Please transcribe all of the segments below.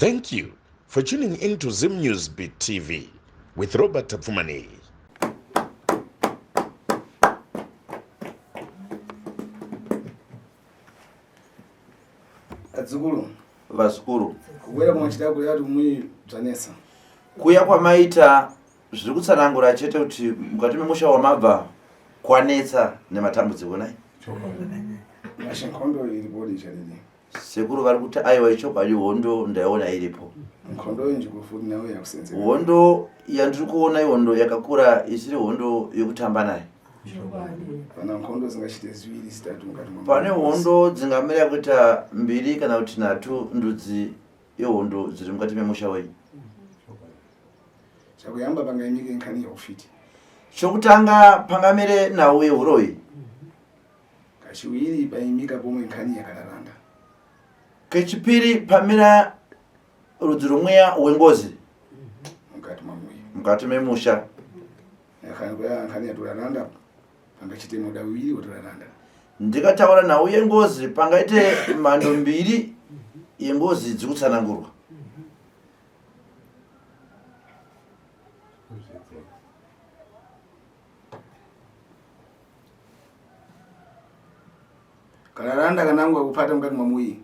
Thank you for tuning in to Zim News Beat TV with Robert Tapfumaneyi. Adzukuru. Vazukuru. Kuwera kwamachita kuya kuti mui zvanetsa. Kuya kwamaita zviri kutsanangura chete kuti mukati memusha wamabva kwanetsa nematambudziko nai. Mashinkondo iripo richaridi. Sekuru vari kuti aiwa ichokwadi hondo ndaiona iripo. Hondo injiko futi nayo yakusenzeka. Hondo yandiri kuona ihondo yakakura isiri hondo yekutamba nayo. Pana hondo dzingachite ziviri zitatu mukati mwa. Pane hondo dzingamira kuita mbiri kana kuti nhatu ndudzi yehondo dziri mukati memusha wenyu. Chakuyamba pangaimike nkhani yeufiti. Chokutanga pangamire nhau yehuroyi. Kachiwiri paimika pomwe nkhani yakalalanda. Kechipiri pamira rudzi rwomweya wengozi mukati mamuya mukati memusha. Nkhani yatolalanda pangachite muda wiri watolalanda. Ndikataura nhau yengozi pangaite mhando mbiri yengozi dziri kutsanangurwa. Kalalanda kanangwa kupata mukati mwa muyi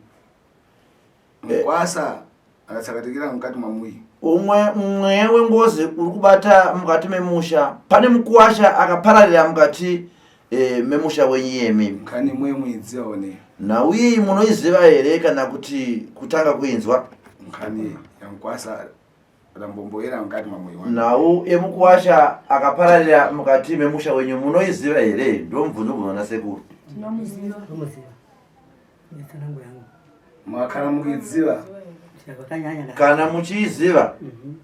mukwasa akatsakatikira mukati mwa muyi Umwe mweya wengozi uri kubata mukati memusha. Pane mukuwasha akapararira mukati e, memusha wenyu iyemi. Nkhani imwe muidzione. Nhau iyi munoiziva here kana kuti kutanga kuinzwa? Nkhani yamukwasa Rambomboera mukati mamoyo wangu. Nhau yemukuwasha akapararira mukati memusha wenyu munoiziva here? Ndomubvunzo kubva nasekuru. Tinomuziva. Tinomuziva. Netsanango yangu. Mwakhala mukuidziva. Zvakanyanya. Kana muchiiziva.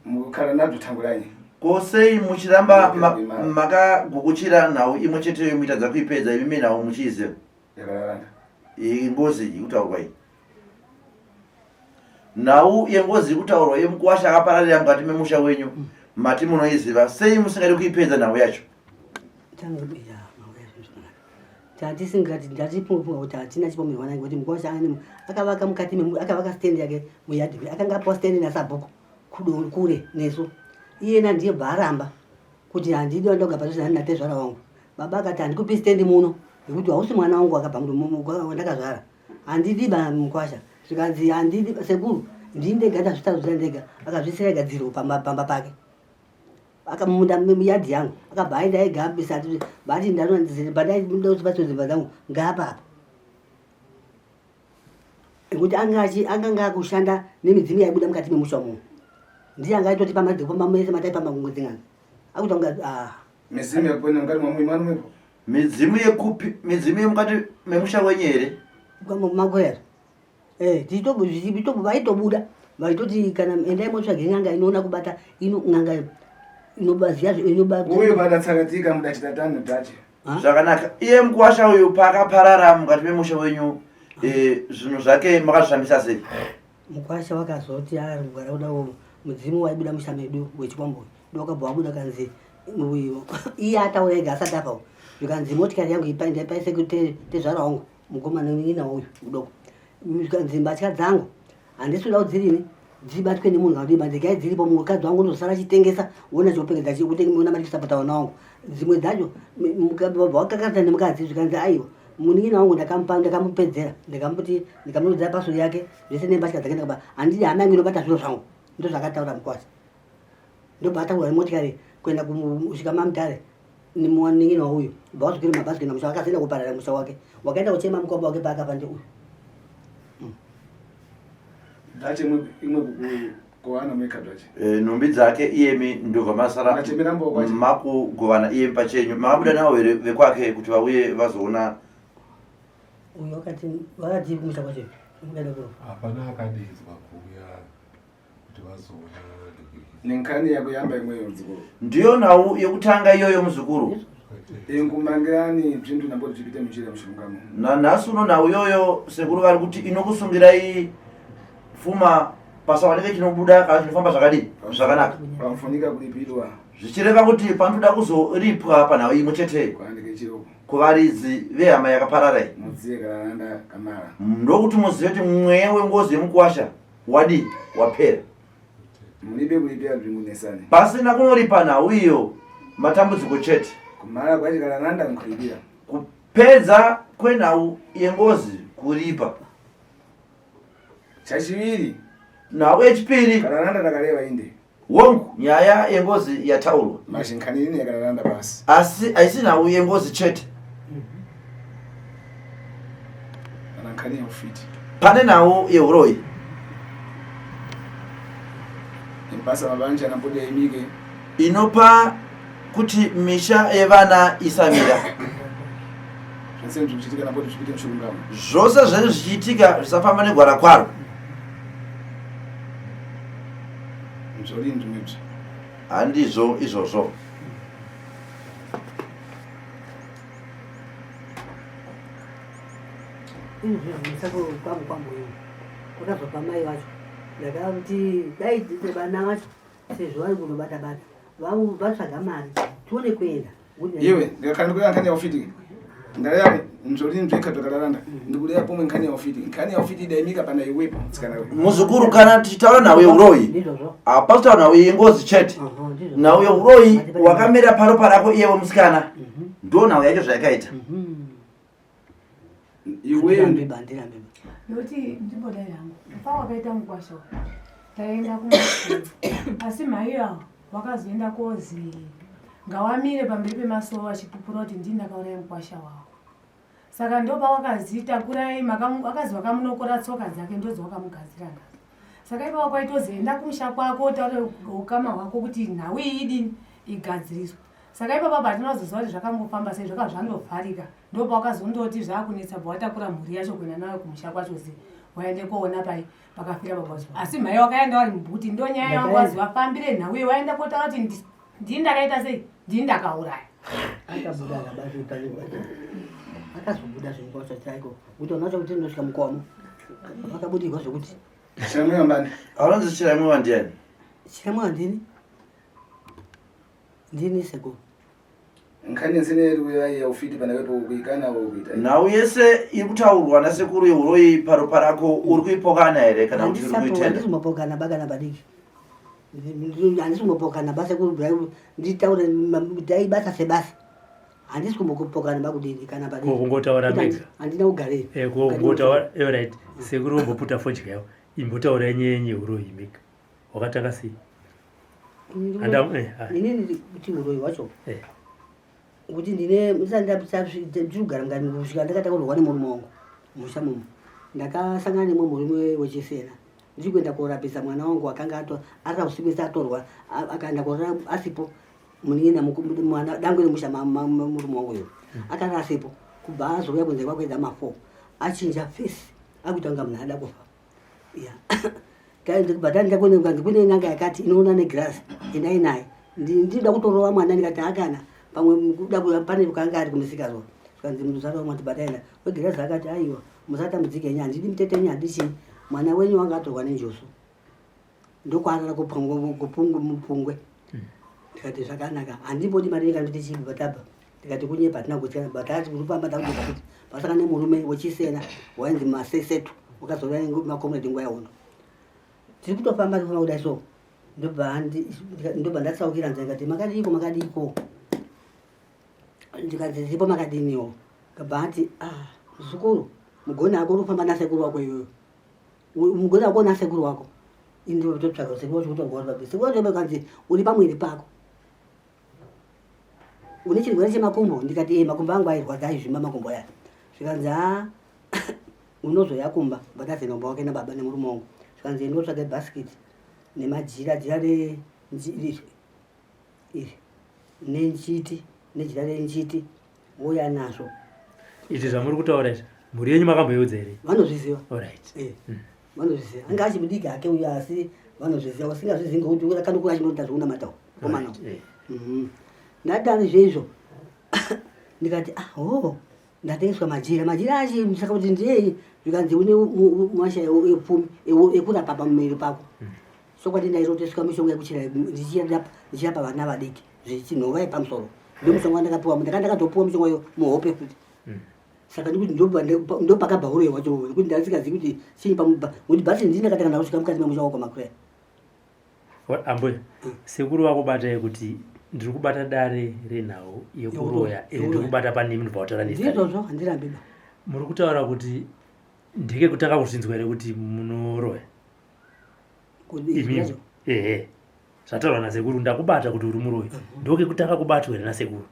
Mukukhala nadzo tanguranyi. Ko sei muchiramba makagukuchira nhau imwe cheteyo muitadza kuipedza imimi nhau muchiiziva? Yakararanda. Iyi ngozi ikutaurwa iyi. Nhau yengozi ikutaurwa yemukuwasha akapararira mukati memusha wenyu mati munoiziva sei musingadi kuipedza nhau yacho? Tatisingati ndatifunga kuti hatina chipomerwa naye kuti mukuwasha ane akavaka mukati akavaka stand yake muyadhi akanga apiwa stand nasabhuku kure nesu iyena ndiye bvaaramba kuti handidi wandoga padhuze nani natezvara wangu baba akati handikupi stand muno nekuti hausi mwana wangu akabva wandakazvara handidi ba mukwasha zvikanzi handidi sekuru ndini ndega ndazvitarudzira ndega akazvisira ega dziro pamba pamba pake akamunda muyadhi yangu akabva aenda ega abisa vati ndanobatsiro dzimba dzangu ngaapapa nekuti anga akushanda nemidzimu yaibuda mukati memusha umu ndiye anga aitoti pamadziko pamamese mataipamba kungodzin'anga akuita kunga ah. Midzimu yekupona mukati mamuimano Midzimu yekupi? Midzimu yemukati memusha wenyu here? Makwera. Eh, tichitobu vaitobuda vaitoti kana endai motsvage n'anga inoona kubata ino n'anga inobaziya inobata. Uyu padatsakatika mudachita tano tache. Zvakanaka. Iye mukuwasha uyu paakaparara mukati memusha wenyu eh, zvinhu zvake makazvifambisa sei? Mukwasha wakazoti ari kugara kuda mudzimu waibuda musha medu wechikwambo ndokabva wabuda kanzi iye ataura ega asati afa zvikanzi motikari yangu ipai ndaipaise tezvara wangu mukomana nina uyu mudoko zvikanzi mbatya dzangu handisi kuda kuti dzirini dzibatwe nemunhu kana kuti regai dziripo mukadzi wangu unozosara achitengesa wona chiopekedza chikutenga mari kusapota vana wangu dzimwe dzacho wakakatsa nemukadzi zvikanzi aiwa munin'ina wangu ndakamupa ndakamupedzera ndikamuti ndikamuudza pasuri yake zvese nembatya dzake ndakaba handidi hama yangu inobata zviro zvangu ndozvakataura mukwasha ndobva ataura nemotikari kuenda kusvika mamutare nemunin'ina wauyu bva wazvikwira mabhazi kuenda musha wake azoenda kuparara musha wake wakaenda kuchema mukwambo wake paakafa ndi uyu mm. Dache imwe kugovana meka dache. Eh, nhumbi dzake iyemi ndobva masara makugovana iyemi pachenyu makabuda nawo here vekwake kuti vauye vazoona uyu wakati vakati kumusha kwacho hapana akadaidzwa kuuya kuti vazoona nenkani yakuyamba imweyo muzukuru ndiyo nhau yekutanga iyoyo muzukuru ingumangirani bzindu namboti zvipite munjira mushongamo nanhasi uno nhau iyoyo sekuru vari kuti inokusungirai pfuma pasawanike chinobuda kana chinofamba zvakadii zvakanaka pamfunika kulipirwa zvichireva kuti panotoda kuzoripwa panhau imwe chete kuvaridzi vehama yakaparara iyi ndokuti muzive kuti mweya wengozi yemukuwasha. wadii wapera. Mulibe kulipira bzingunesani. Pasina kunoripa nhau iyo matambudziko chete. Kumala kwachikalalanda nkulipira. Kupedza kwenhau yengozi kuripa. Chachiviri. Nhau yechipiri. Kalalanda takareva inde. Hongu, nyaya yengozi yataurwa. Mashinkanini yakalalanda basi. Asi haisi nhau yengozi chete. Kana nkhani yeufiti. Pane nhau yehuroyi. Impasa mabanja nambude imike. Inopa kuti misha yevana isamira. Zvese zvichiitika nambude zvichiite muchirungamo. Zvose zvinenge zvichiitika zvisafamba negwara kwaro. Zvodini zvimwebzo? Handizvo izvozvo. Izvi kwangu kwangu ini kwakazobva mai vacho ndakati dai vana vacho sezvo vari kunobata bata vatsvaga mari tione kuenda. Iwe ndikakhala ndikuya nkhani ya ufiti ndaleyani nzvoli nzvekha bzakalalanda ndikuleya pomwe nkhani ya ufiti nkhani ya ufiti idaimika pana iwepo tsikana we Muzukuru, kana tichitaura nhau yeuroyi, Ndizvozvo. hapasi kutaura nhau yengozi chete. Aha, ndizvozvo. Nhau yeuroyi wakamira paro parako iyewe musikana, ndo nhau yacho zvayakaita. Iweyo Handirambi ba, handirambi ba. Nokuti ndimbodai hangu mufa wakaita mukwasha uyu taenda kumasoro, asi mhai avo wakazoenda kozi ngawamire pamberi pemasoro achipupura kuti ndini ndakauraya mukwasha wavo. Saka ndopawakazi takurai, akazi wakamunokora tsoka dzake ndodziwakamugadzira nadzo. Saka ipapo kwaitozi enda kumusha kwako utaure ukama hwako kuti nhau iyi idini igadziriswe. Saka ipapo hatina kuzoziva kuti zvakambofamba sei, zvakava zvandovharika. Ndopawakazondoti zvakunetsa bva watakura mhuri yacho kuenda nayo kumusha kwacho zi waende koona pai pakafira baba vacho. Asi mhai wakaenda wari mubhuti, ndo nyaya yangu wazi wafambire nhau iyi waenda kotaura kuti ndini ndakaita sei, ndini ndakauraya. Akabuda akabata akazobuda zvenguva chaiko kuti unacho kuti ndosvika mukomo vakabudirwa zvekuti Chiramwiwa mbani? Anonzi Chiramwiwa ndiani? Chiramwiwa ndini. Ndini sekuru. Nkhani yese iri kuya ya ufiti pana wepo kuikana wo kuita. Nhau yese iri kutaurwa nasekuru yeuroyi paropa rako uri kuipokana here kana kuti uri kuitenda? Handisi kumbopokana ba kana padiki. Handisi kumbopokana ba sekuru, nditaure dai basa sebasa. Handisi kumbopokana ba kudini kana padiki. Ko kungotaura Kuti mega. Handina kugarei. Ko kungotaura, right. Sekuru vomboputa fodya yavo. Imbotaura nyaya yeuroyi mega. Wakatanga sei? Inini kuti uroyi hwacho. Kuti ndine ndisati ndiri kugara mukati kusvika ndakatanga kurwa nemurume wangu musha mumu. Ndakasangana nemumwe murume wechisena ndiri kuenda korapisa mwana wangu akanga arara usiku ese atorwa, akaenda korara asipo munin'ina mwana dangwe remusha murume wangu uyo akarara asipo kubva azouya kunze kwakuedza ma4 achinja face akuita kunga munhu ada kufa. Ya, kubva taenda kune n'anga yakati inoona negirasi, endai naye. Ndinoda kutorova mwana, ndikati akana pamwe kuda pane kanga ari kumisikazwa zvikanzi muzara mati bataenda wegirasi akati aiwa, musatambudzike henyu, handidi mutete henyu, handidi chii, mwana wenyu wanga atorwa nenjuzu ndokwarara mupungwe. Ndikati zvakanaka, handimbodi mari ndikanditi chii batabva. Ndikati kunyepa, hatina kutya batati kurufamba takudzoka kuti pasaka nemurume wechisena wainzi Masesetu wakazouya makomredi nguva yahondo. Tiri kutofamba tifamba kudai so ndobva ndatsaukira nzira, ndikati makadiko makadiko, ndikanzi zipo makadiniwo. Kabva ati ah, muzukuru, mugoni ako uri kufamba nasekuru wako iyoyo, mugoni wako nasekuru wako. Indototsvaga sekuru wacho kuti wagora sekuru wacho kanzi uri pamwiri pako une chirwere chemakumbo. Ndikati e makumbo angu airwadza, aizvimba makumbo aya. Zvikanzi ha, unozoya kumba batazenomba wake nababa nemurume wangu. Zvikanzi ndotsvaga bhasikiti nemajira, jira iri iri nenjiti nejira renjiti wouya nazvo. Izvi zvamuri kutaura izvi mhuri yenyu makamboiudza here? Vanozviziva. Alright. Vanozviziva, anga achimudiki hake uyo asi vanozviziva. Usingazvizivi ngokuti akandokura achinoita zvekunamata komana. Right. Ndadani zveizvo ndikati ah, oh, ndatengeswa majira, majira achi saka kuti ndiyei. Zvikanzi une masha epfumi ekurapa pamuviri pako. Chokwadi ndairoteswa mishonga yekuchera ndichirapa vana vadiki zvichinhova yepamusoro. Ndo mishonga ndakapiwa, ndaka ndakatopiwa mishonga iyo muhope futi. Saka ndikuti ndopakabva uroyi hwacho nekuti ndasingazivi kuti chii pamuba nekuti bhasi ndini ndakatanga ndakusvika mukati memusha wako makuya. Ambuya, sekuru vakubatai kuti ndiri kubata dare renhau yekuroya iri ndiri kubata panemi ndobva wataura nezita. Ndizvozvo handirambi ba. Muri kutaura kuti ndekekutanga kuzvinzwa here kuti munoroya? Imimi ehe zvataurwa nasekuru ndakubata kuti uri muroyi ndokekutanga kubatwa here nasekuru?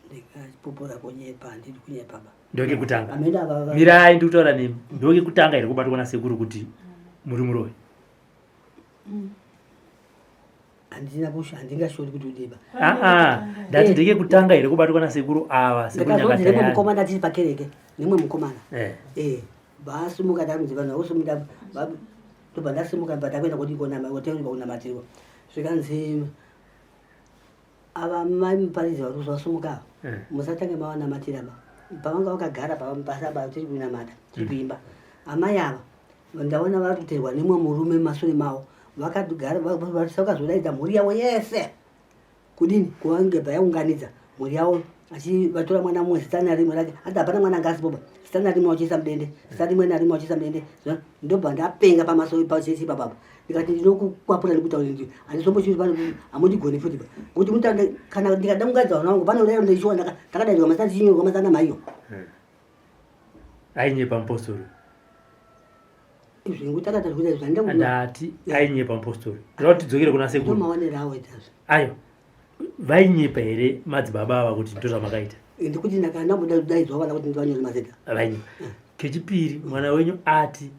Ndikapupura kunyepa handidi kunyepa ba. Ndokekutanga. Mirai ndikutaura nemi. Ndokekutanga here kubatwa nasekuru kuti muri muroyi? Handina kusha handingashori kuti udeba. Ah ah ndati ndekekutanga here kubatwa nasekuru ava sekuru Ndakazonzi nemwe mukomana tiri pakereke nemwe mukomana. Eh. Eh. Vasimuka tanzi vanhu vosimuka ndobva ndasimuka ndobva takuenda kodi konama kotenga kunamatirwa. Zvikanzi ava mai muparidzi vari kuzovasumuka ava eh. musatange mavanamatira ba pavanga vakagara pasa tiri kunamata tiri mm. kuimba amai ava ndaona vari kuterwa nemwe murume mumasure mavo vakagara vakazodaidza mhuri yavo yese kudini kuvange vayaunganidza mhuri yavo achivatora mwana mumwe zita narimwe rake ati hapana mwana anga asipoba zita narimwe vachiisa mudende zita rimwe narimwe vachiisa mudende ndobva ndapenga pamasowe pachechi ipapapa ndikati ndinokukwapura ndikutaura ndi handizombochii pano hamundigoni futi ngokuti mutanga kana ndikada kungaidza vana vangu pano ndaichiwa ndakadaidzwa mazita ndichinyorwa mazita namaiyo hmm. Ainyepa mupostori ndati ainyepa mupostori ndoda kuti tidzokere kuna sekuru maonero awo itazvo ayo vainyepa here madzibaba ava kuti ndozvamakaita ndikuti ndakandamboda kudaidzwa vana kuti ndivanyore mazita vainyepa hmm. Kechipiri mwana wenyu ati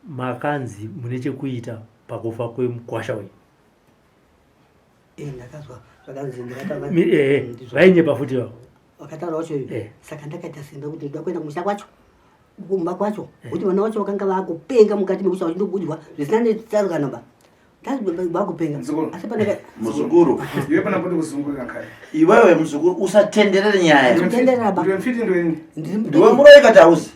makanzi mune chekuita pakufa kwemukwasha wenyu. Eh, ndakazwa zvakanzi ndakatanga eh, eh, vainyepa futi vavo vakataura wacho iyo saka ndakaita simba kuti ndoda kuenda kumusha kwacho kumba kwacho kuti vana vacho vakanga vakupenga mukati mekusha vachindobudwa zvisina netsarukano ba vakupenga asi pane muzukuru iwe pana poti kuzungurira kare iwewe muzukuru usatenderere nyaya Ndinotenderera ba. Ndiwe mfiti ndiwe nini? Ndiwe muroyi kati hausi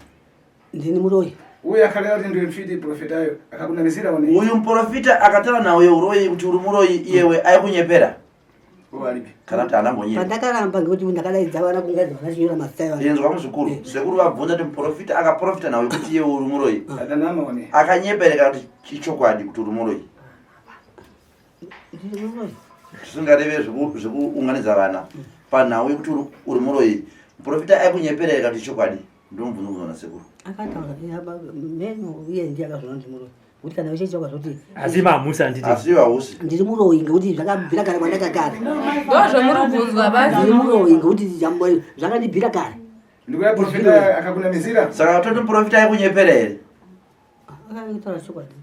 Ndini muroyi. Uyu akareva kuti ndiwe mfiti profetayo akakunamisira one. Uyu muprofita akataura nawe uroyi kuti uri muroyi iyewe aikunyepera. Walipi. Kana kuti haana mbonyepa. Pandakaramba ngekuti ndakadaidza vana kungaidza vana chinyora mazita evana. Inzwa muzukuru, eh. sekuru vabvunza kuti muprofita akaprofita nawe kuti iyewe uri muroyi. Adanama one. Akanyepera kana kuti chichokwadi kuti uri muroyi. Zvisingareve zvekuunganidza vana panhau yekuti uri muroyi. Muprofita aikunyepera here kana kuti chokwadi? Ndomubvunzo kubvunzwa nasekuru. Akataura meno uye ndiye akazoona kuti muroyi. Kuti kana vechechi vakazoti asi mahamusi handiti. Asi hausi. Ndiri muroyi ngekuti zvakabvira kare kwandakagara. Ndozvamuri kubvunzwa basi. Ndiri muroyi ngekuti zvakandibvira kare. Ndikuya profita akakunamizira. Saka toti muprofita aikunyepera here? Akataura chokwadi.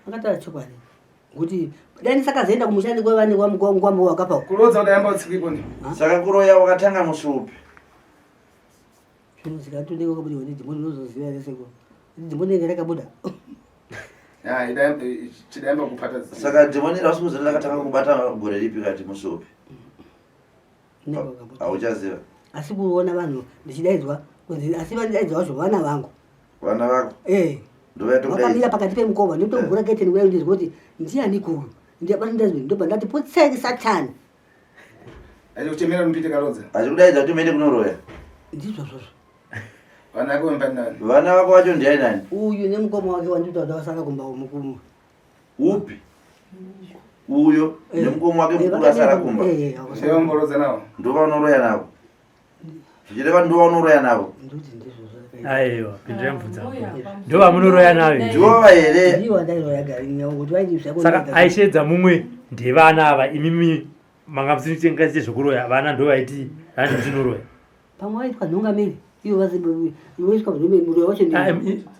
Akataura chokwadi. Kuti dai ndisakazoenda kumusha ndikwevane kwambo wakapa. Kurodza kuti ayamba utsikipo ndi. Saka kuroya wakatanga musi upi? Zvinhu zvikatondeka wakabuda kuti dhimoni unozoziva here sekuru? Dhimoni rinenge rakabuda. Ah, chidayamba kupata. Saka dhimoni rausi kuziva rakatanga kubata gore ripi kati musi upi? Hauchaziva. Asi kuona vanhu ndichidaidzwa kunzi asi vandidaidzwa vacho vana vangu. Vana vako? Eh. Vakamira pakati pemukova ndotovhura eh. keteni kudai ndizwa kuti ndiani kuyu ndiyabata ndazwi ndobva ndati putseki satani. Achikuchemera mupite karodza. Achikudaidza kuti muende kunoroya. Ndizvo zvozvo. Vana vako vemba nani? Vana vako vacho ndiani nani? Uyu nemukoma wake wanditoda wasara kumba umukumu. Upi? Uyo eh. nemukoma wake mukuru asara kumba. Eh, eh, Ndovangorodza navo. Ndovanoroya navo. Zvichireva ndovanoroya navo. Aiwa, pindirai mubvunzo. Ndovanoroya navo. Ndivo here? Ndivo vandairoya gari kuti vaiti Saka aishedza mumwe ndevana ava imimi manga musinotengaise zvekuroya vana ndovaiti handi ndinoroya. Pamwe vaitwa nhungamiri ivo vaiswa muroyi wacho ah,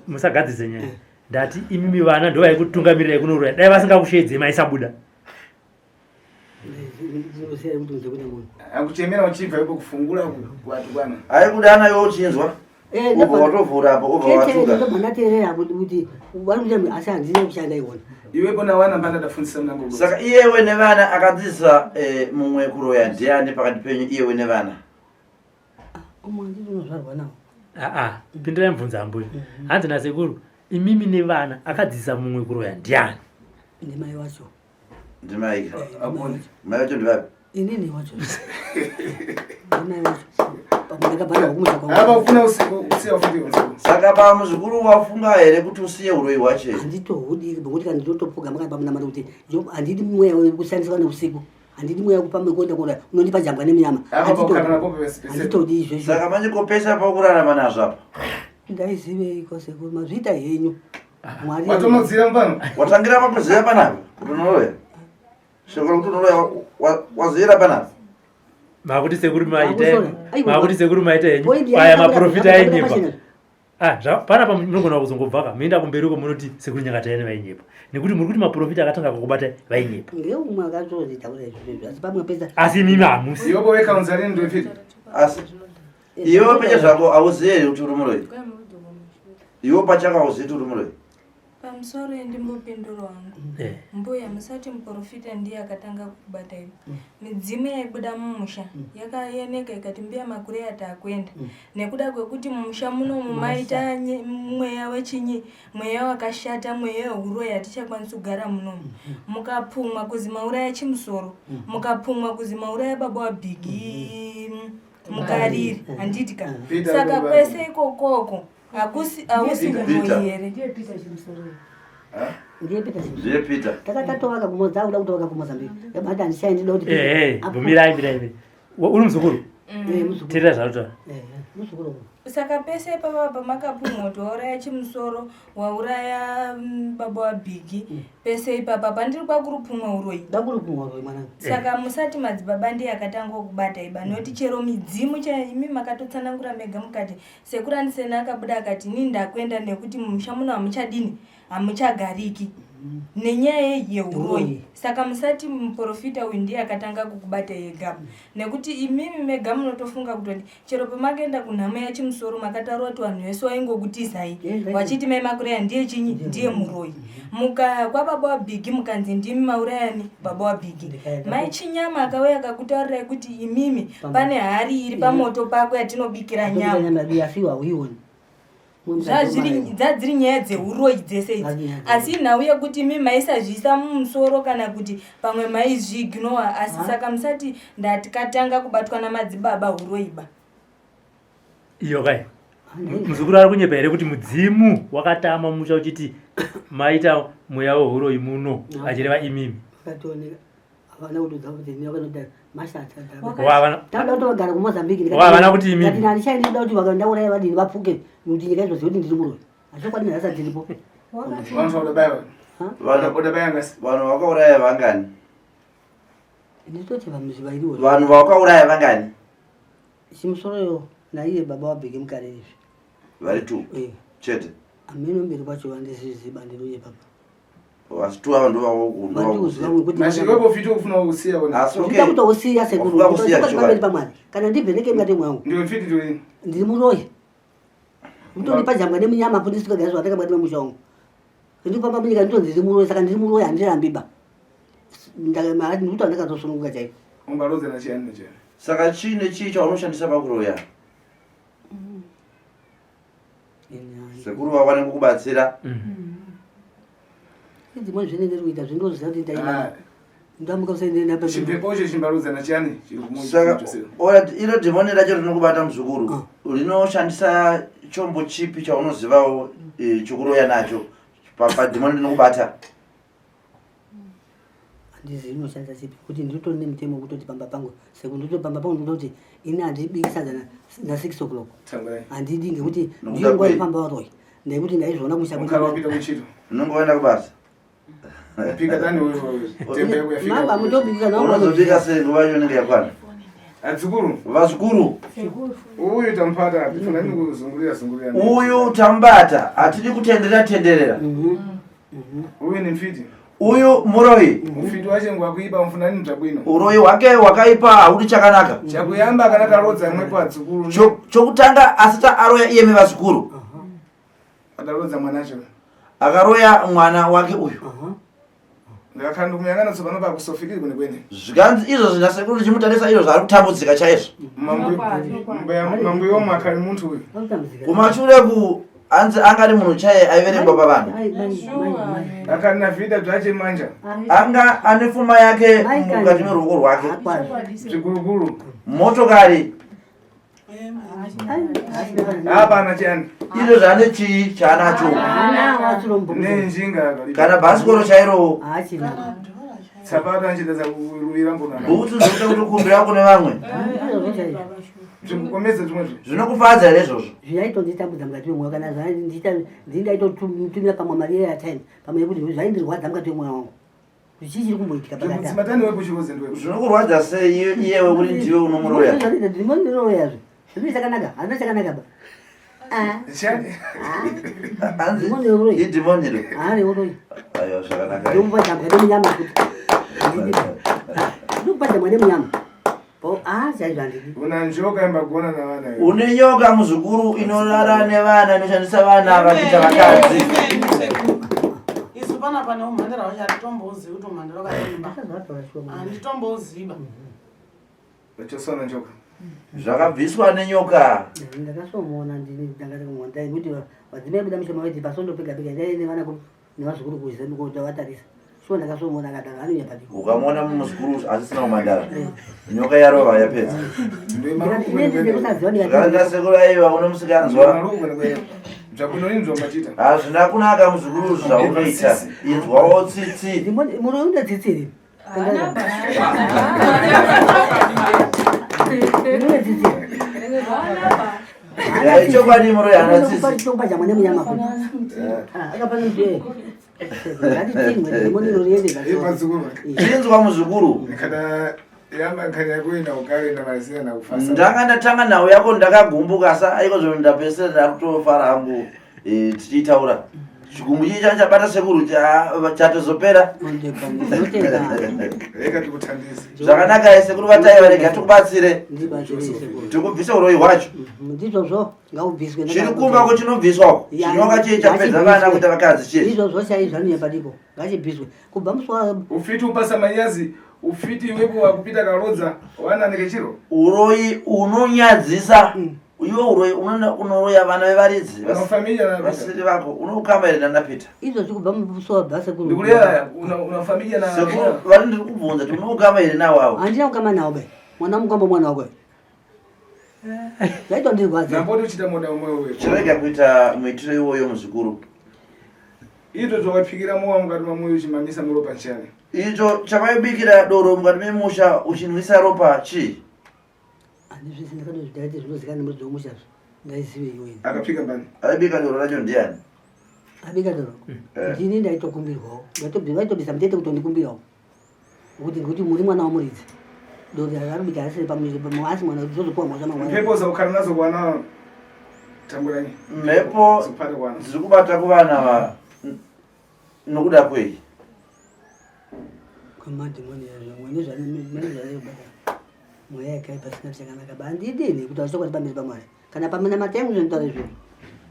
musagadzise nyaya. Ndati imimi vana ndovaikutungamirirai kunoroya dai vasingakushedzei maisabuda. Akuchemera uchibva ipo kufungura kuwatukwana. Aikudana iwe uchinzwa. Eh, ubva watovhura apo ubva watuka. Ndobva ndateerera kuti vari kuita asi handina kushanda iwona. Iwepo nawana mbanda ndafundisa mnango. Saka iyewe nevana akadzidzisa eh, mumwe kuroya ndiani pakati penyu iyewe nevana? Ah, umwe handiti unozvarwa nawo. Aa, pindirai mubvunzo ambuya. Mhm. Hanzi nasekuru imimi nevana akadzidzisa mumwe kuroya ndiani? Ndimai wacho. Ndimai. Mai vacho ndivapi? Inini wacho. Ndimai wacho. Ndakabva kumusha kwangu. Apa ufuna usiya ufiti Saka pa muzukuru wafunga here kuti usiye uroyi hwacho here? Handitohudi ngekuti kana ndinotopfugama kana pamunamata kuti handidi mweya wekushandiswa neusiku. Handidi mweya wekupamba kuenda kuda unondipa jambwa nemunyama. Apa pakukana napo pese. Handitodi izvozvo. Saka manje kopesa pakurarama nazvo apa. Ndaiziveiko sekuru mazviita henyu. Mwari Watonodzira mupano. Watangira pakuziva panapa kuti unoroya. Shoko rekuti unoroya waziira panapa. Makuti sekuru maita Makusora. Aiwa. makuti sekuru maita henyu. Point Aya yangu maprofita ndakabuda ainyepa. pachena. Ah, panapa munogona kuzongobva ka muenda kumberi uko munoti sekuru Nyakatayani vainyepa. Nekuti muri kuti maprofita akatanga kukubata vainyepa. Ngeumwe akatozvitaura izvozvo asi pamwe pesa Asi imimi hamusi. Iwe wekaunzari ndiwe fiti. Asi iwe peche zvako hauzivi here kuti uri muroyi? Iwe pachako hauzivi kuti uri muroyi? Pamusoro endimbopinduro wangu. Mbuya musati muprofita ndiye akatanga kukubata imi. Midzimu yaibuda mumusha yakayeneka ikati mbuya makure atakuenda. Nekuda kwekuti mumusha munomu maita mweya wechinyi, mweya wakashata, mweya wehuroyi hatichakwanisi kugara munomu. Mukapumwa kuzi mauraya chimusoro, mukapumwa kuzi mauraya baba waBhigi Mukariri, handiti ka? Peter Saka Baba. kwese ikokoko hakusi hausi Peter. muroyi here? Ndiye Peter chimusoro. Ndiye Peter chimusoro. Ndiye Peter. Takatatowaka kumoza akuda kutovaka kuMozambique. Ndabati handishayi ndinoda kuti Eh, eh, mirai mirai. mirai. Uri muzukuru? Eh, muzukuru. Teerera zvaanotaura. Eh, muzukuru wangu. Saka pese ipapa pamakapumwa kuti wauraya chimusoro, wauraya baba waBhigi, pese ipapa pandiri kwakurupumwa uroyi. Ndakurupumwa uroyi mwanangu. Saka musati madzibaba ndiye akatanga kubata iba nekuti chero midzimu chaiyo imi makatotsanangura mega mukati sekuru Aniseni akabuda akati ini ndakuenda nekuti mumusha muno hamuchadini hamuchagariki nenyaya yehuroyi. Saka musati muprofita uyu ndiye akatanga kukubata ega nekuti imimi mega munotofunga kutoti chero pamakaenda kunhamo yachimusoro makataura kuti vanhu vese vaingokutizai vachiti mai Makureya ndiye chinyi ndiye muroyi. Muka kwababa waBhigi mukanzi ndimi maurayani baba waBhigi. Mai Chinyama akauya akakutaurirai kuti imimi pane hari iri pamoto pako yatinobikira nyama. Nyama asi hauioni. Dzadziri nyaya dzeuroyi dzese idzi. Asi nhau yekuti imi maisazviisa mumusoro kana kuti pamwe maizviignowa asi saka musati ndatikatanga kubatwa namadzibaba huroyi ba. Iyo kai. Muzukuru ari kunyepa here kuti mudzimu wakatama musha uchiti maita mweya wehuroyi muno achireva imimi? Vakatooneka havana kutodza kuti ini vakanoda mashata. Wavana Tauda kuti vagara kuMozambique ndikati- Wavana kuti imimi. Ndikati handishayi ndinoda kuti vakandauraya vadini vapfuke nekuti nyika izoziva kuti ndiri muroyi. Asi chokwadi nhasi handiripo. Vanhu vakuda Vanhu Oda baya ngasi. Vanhu vakauraya vangani? Nditoti vamuziva iriwo. Vanhu vakauraya vangani? Chimusoro naiye baba waBheki Mukariri izvi. Vari two. Eh. Chete. Ameno mberi kwacho vandisiziba ndinonye papa. Asi two ava Vandikuziva kuti Mashiko bofiti ufuna kusiya wona. Asi okay. Ndinoda kutousiya sekuru. Wafunga kusiya Ndinoda chokwadi. pamberi paMwari. Kana ndivheneke mukati mwangu. Ndiwe mfiti ndiwe. Ndiri muroyi. Mutondipa jambwa nemunyama apo ndisikagari zvakanaka mukati memusha wangu. Ndikufamba munyika nditonzi ndiri muroyi saka ndiri muroyi handirambi ba. Ndikuti handakatosununguka chaiko. Ungarodza na chiyani nechiyani. Saka chii nechii chaunoshandisa pakuroya? Sekuru vawane kukubatsira. Dzimwe zvinenge ndiri kuita zvinoziva kuti ndaina. Ndamuka kuseni ndapa. Chimpepo icho chimbarudza na chiyani chiri Saka kumuita. ora iro dhimoni racho rinokubata muzukuru rinoshandisa chombo chipi chaunozivawo chekuroya nacho padhimoni rinokubata? Handizivi rinoshandisa chipi kuti nditori nemutemo wekutoti pamba pangu sekuru nditoti pamba pangu ndinototi ini handibiki sadza na 6 o'clock. Tsangurai. Handidi ngekuti Nokuda ndiyo nguva kwei? inofamba varoyi. Nekuti ndaizviona kumusha kwedu. Mukara wapinda kuchito. Unonge waenda kubasa. Pika tani wewe. Tembe yako yafika. Mamba mutobika na Unozobika sei nguva yacho inenge yakwana? Adzukuru. Vazukuru. Uyu tamupata atifuna ni kuzungurira zungurira. Uyu tambata hatidi kutenderera tenderera. Uyu ni mfiti. Uyu muroyi. Mufiti wache ngwa kuipa mfuna ni mtabwino. Uroyi hwake hwakaipa haudi chakanaka. Chakuyamba kana karodza mwepo adzukuru. Chokutanga asati aroya iye mevazukuru. Akarodza mwanacho. Akaroya mwana wake uyu. Ndakakanda kumuyangana tsopano pakusofikiri kune kwene. Zvikanzi izvo zvinasekuru ndichimutarisa izvo zvaari kutambudzika chaizvo. Mambo yomwe akali munthu uyu. Kumashure ku anzi anga ari munhu chaiye aiverengwa pavanhu. Akali na vida zvache manja. Anga ane pfuma yake mukati meruoko rwake. Zvikurukuru. Motokari. Hapana chani. Izvo zvaane chii chaanacho? Nenjinga. Kana bhasikoro chairo. Haachina. Sapato anchida kuruvira mbona. Bhutsu dzekuita kuti ukumbira kune vamwe. Zvikukomedza zvimwe zvinhu. Zvinokufadza here izvozvo? Zvaitonditambudza mukati memwoyo kana zvaindiita ndindaitotumira pamwe mari yeairtime pamwe yekuti zvaindirwadza mukati memwoyo wangu. Chii chiri kumboitika pakati apa? Mutsimatani wekuchiroze ndiwe. Zvinokurwadza sei iyewe kuti ndiwe unomuroya? Ndinoroya zve. Hazvina chakanaka, hazvina chakanaka ba. Ah. Chani. Hanzi Dhimoni reuroi. idhimoni iro. Ah, reuroi. Aiwa zvakanaka. Ndinokupa jambwa nemunyama kuti. Ndinokupa jambwa nemunyama. Po, ah, chaizvo handidi. Una njoka imbagona navana. iwe. Une nyoka muzukuru inorara nevana inoshandisa vana vakuita vakadzi. Isu panapa neumhandara wacho handitombozivi kuti umhandara wakadimba. Ndakazvataura shuwa mwana. Handitomboziva. Vachosona njoka. Zvakabviswa nenyoka. Ndakasomuona ndini ndakati kumwandai kuti vadzimai buda mushoma vaiti pasondo pega pega ndai nevana nevazukuru kuziva kuti vatarisa. Shuwa ndakasomuona akadaro anonyepa ndiko. Ukamuona muzukuru asisina umhandara. Nyoka yarova yapedza. Ndikusaziva ndikati Zvakanaka sekuru aiwa une musikanzwa. Maruku kwene kwene. Zvakunoinzwa machita. Hazvina kunaka muzukuru zvaunoita. Inzwawo tsitsi. Muno une tsitsi here? Une tsitsi. Eh, Chokwadi muroyi haana tsitsi. Chinokupa jambwa nemunyama kuti. Akapana mzee. Ngatitingwe dhimoni roriende. Ipazukuru. Chinzwa muzukuru. Kana yamba nkani yako ina ukare na mazina na kufasa. Ndanga ndatanga nhau yako ndakagumbuka sa aiko zvino ndapedzisira ndakutofara hangu eh, tichitaura. Chigumbu chii changa chabata sekuru chatozopera. Rega tikutandise. Zvakanaka eh, sekuru vataiva rega tikubatsire. Ndibatsire sekuru. Tikubvise uroyi hwacho. Ndizvozvo ngaubviswe. Chiri kumba ko chinobviswa uko. Ya, Chinyoka chii chapedza vana kuita vakadzi chii. Izvozvo chaizvo anonyepa ndiko. Ngachibviswe. Kubva musi wa Ufiti upasa manyazi, ufiti wepo wakupita kalodza, wana nekechiro. Uroyi unonyadzisa. Iwe uroyi unoroya vana vevaridzi. Una familia na Vasiri vako unokama here nana Peter. izvozvi kubva musi wabva sekuru. Ndikulera una una familia na Sekuru vari ndiri kubvunza kuti unokama here nawo avo. Handina kukama nawo be. Mwana mukwambo mwana wako. Zvaitondirwadza. Namboti uchita moda umwe wewe. Chirega kuita muitiro iwoyo muzukuru. Izvo zvawapikira mowa mukati mamoyo uchimamisa muropa nchani. Icho chavaibikira doro mukati memusha uchinwisa ropa chii? Handizvisi ndakatozvidaiti zvinozikanwa nemudzi wemusha zvo. Ndaizive iwe. Akapika mbani. Aibika doro racho ndiani? Abika doro. Eh. Ndini ndaitokumbirwawo. Vaitobvisa mutete kutondikumbirawo. Kuti ngekuti muri mwana wamuridzi. Doro rakarubika asiri pamuzi asi mwana zozopuwa mhosva mangwana. Mhepo zaukhala nazo kwana tamburanyi. Mhepo Zikupata kwana. dziri kubata kuvana va nokuda kwei? Kwemadhimoni zvimweni zvanezvanebata mweya yakaipa pasina chakanaka ba handidini kuti achokwadi pamberi pamwari kana paminamata yangu zvinotaura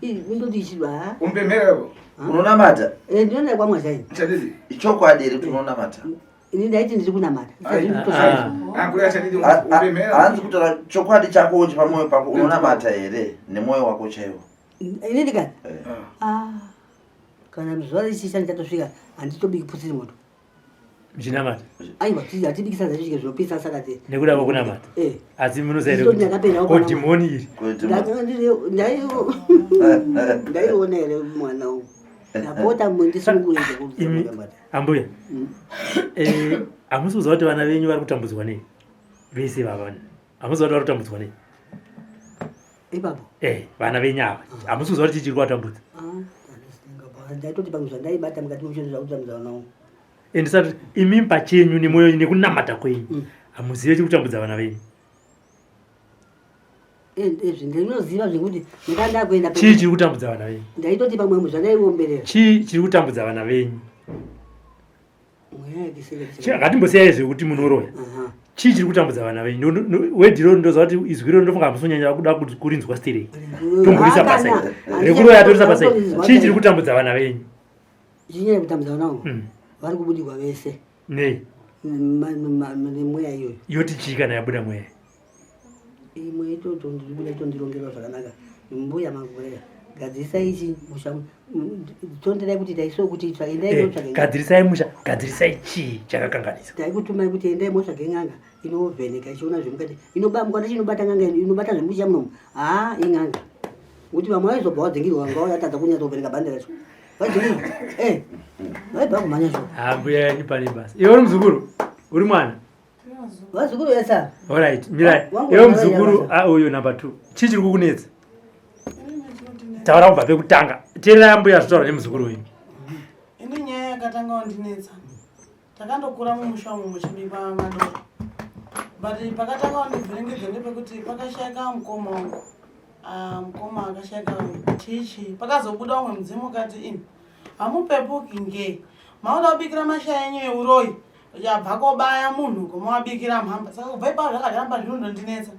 izvozvo indoti ichidwa Umpemhera yako. Unonamata? ndinoenda kwamwari chaini Chadidi. Ichokwadi here kuti unonamata? ini ndaiti ndiri kunamata Akuri chadidi umpemhera. Hanzi kutaura chokwadi chako pamwoyo pako unonamata here nemwoyo wako chaiwo? ini ndikati Eh. "Ah, kana zuva richisha ndichatosvika handitobiki putsiri moto Muchinamata. aiwa hatibiki sadza tisvike zvinopisa sakati Nekuda kwekunamata. Eh. Asi munoziva here Ndito kuti ndakapera ko dhimoni iri. Ndaiona here mwana wangu ndapota mundisunungure Imi ambuya. Eh, hamusi kuziva kuti vana venyu vari kutambudzwa nei? Vese vava. Hamusi kuziva kuti vari kutambudzwa nei? ipapo Eh, vana venyu ava. Hamusi kuziva kuti chii chiri kuvatambudza. ndaitoti pamwe zvandaibata mukati memushondo zvakutambudza vana vangu Endisati imi pachenyu nemwoyo nekunamata kwenyu. Hamuzive chiri kutambudza vana venyu. Izvi ndinoziva zvekuti ndanga ndakuenda Chii chiri kutambudza vana venyu? ndaitoti pamwe zvandaiomerera Chii chiri kutambudza vana venyu? mweya yakiseke Ngatimbosiyai zvekuti munoroya. Chii chiri kutambudza vana venyu? Wedhiro ndoziva kuti izwi iro ndofunga hamusonyanya kuda kurinzwa stereki. Tomborisa basa iri. Rekuroya torisa basa iri. Chii chiri kutambudza vana venyu? Chinyanya kutambudza vana vangu vari kubudirwa vese Nei? Nemweya iyoyo. Yoti chii kana yabuda mweya? Imwe itotondibuda itondirongerwa zvakanaka mbuya makureya. Gadzirisai ichi musha tonderai kuti taiso kuti tsva endai Eh, motsvage n'anga. Gadzirisai musha, gadzirisai chii chakakanganisa? Taikutumai kuti endai motsvage n'anga inovheneka ichiona zvemukati. Inoba mukati chinobata n'anga inobata zvemusha munomu. Haa in'anga. Kuti vamwe vaizobva wadzingirwa vanga vatadza kunyatsovheneka bhande racho. Vadzingirwa. Eh. Vaibva kumhanya zvo. Ah, mbuya yanyu pane basa. Iwe uri muzukuru? Uri mwana? Vazukuru vese ava. Alright, mirai. Wangu Iwe wangu muzukuru, wangu. ah, uyu number 2. Chii chiri kukunetsa? Taura kubva pekutanga. Teererai mbuya zvitaura nemuzukuru wenyu. Ini nyaya yakatanga kundinetsa. Takandokura mumusha umu muchibikwa madoro. But pakatanga kundivhiringidza ndepekuti pakashaika mukoma wangu. Ah, mukoma akashaika chichi. Pakazobuda umwe mudzimu ukati ini hamupepuki nge. Mauda kubikira mashaya enyu euroyi. Yabva kobaya munhu uko mowabikira mhamba. Saka kubva ipapo zvakazviramba zvinondondinetsa.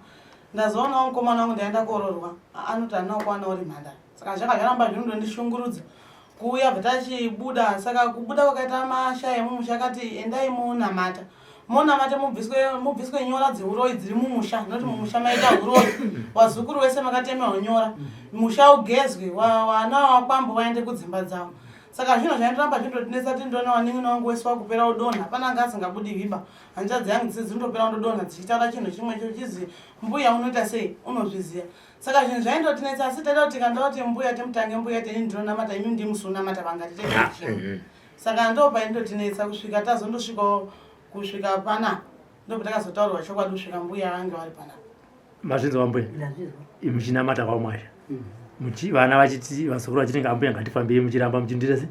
Ndazoonawo mukomana wangu ndaenda kororwa. Anoti handina kukwana uri mhandara. Saka zvakazviramba zvinondondishungurudza. Kuuya bva tachibuda saka kubuda kwakaita mashaya emumusha akati endai monamata. Monamata mubviswe mubviswe nyora dzeuroyi dziri mumusha nekuti mumusha maita uroyi. Wazukuru wese makatemerwa nyora. Musha ugezwe wana wakwambo vaende kudzimba dzavo. Saka zvinhu zvaindoramba zvindodinetsa kuti ndona wanin'ina wangu wese wakupera udonha hapana anga asingabudi viba. Hanzvadzi yangu dzese dzinotopera undodonha dzichitaura chinhu chimwe cho chizi mbuya unoita sei unozviziva. Saka zvinhu zvaindotinetsa asi taida kuti tikandaura kuti mbuya timutange mbuya tini ndinonamata imi ndimusi unamata vangati tete chimwe. Saka ndo paindotinetsa kusvika tazondosvikawo kusvika panapa ndopatakazotaurirwa chokwadi kusvika mbuya vange vari panapa. Mazvinzwa mbuya? Muchinamata kwaMwasha. Muchi vana vachiti vazukuru vachiti ambuya ngatifambei muchiramba muchindira se?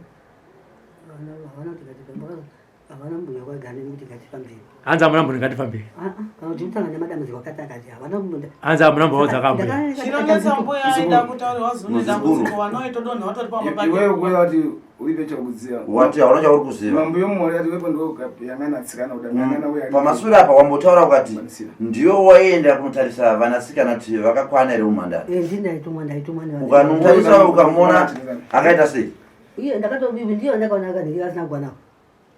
Havana mbuya kwagane nekuti ngatifambei. Hanzi hamuna mbuya ngatifambei. Ah ah, kana kuti mutanga nemadambudziko akati akati havana mbuya. Hanzi hamuna mbuya wadzaka mbuya. Chinonetsa mbuya aida kutaurirwa zune dambudziko vanoitodonha vatori pamba pake. Iwewe kuya kuti uripe chakuziva. Wati hauna chauri kuziva. Mambo yomori ati wepo ndo yangana tsikana kuda yangana uya. Pamasure apa wambotaura ukati ndiyo waienda kunotarisa vanasikana kuti vakakwana here umhandara. Eh, ndini ndaitumwa ndaitumwa nevanhu. Ukanomutarisa ukamuona akaita sei? Iye ndakato ndiyo ndakaona akadii asina kukwana.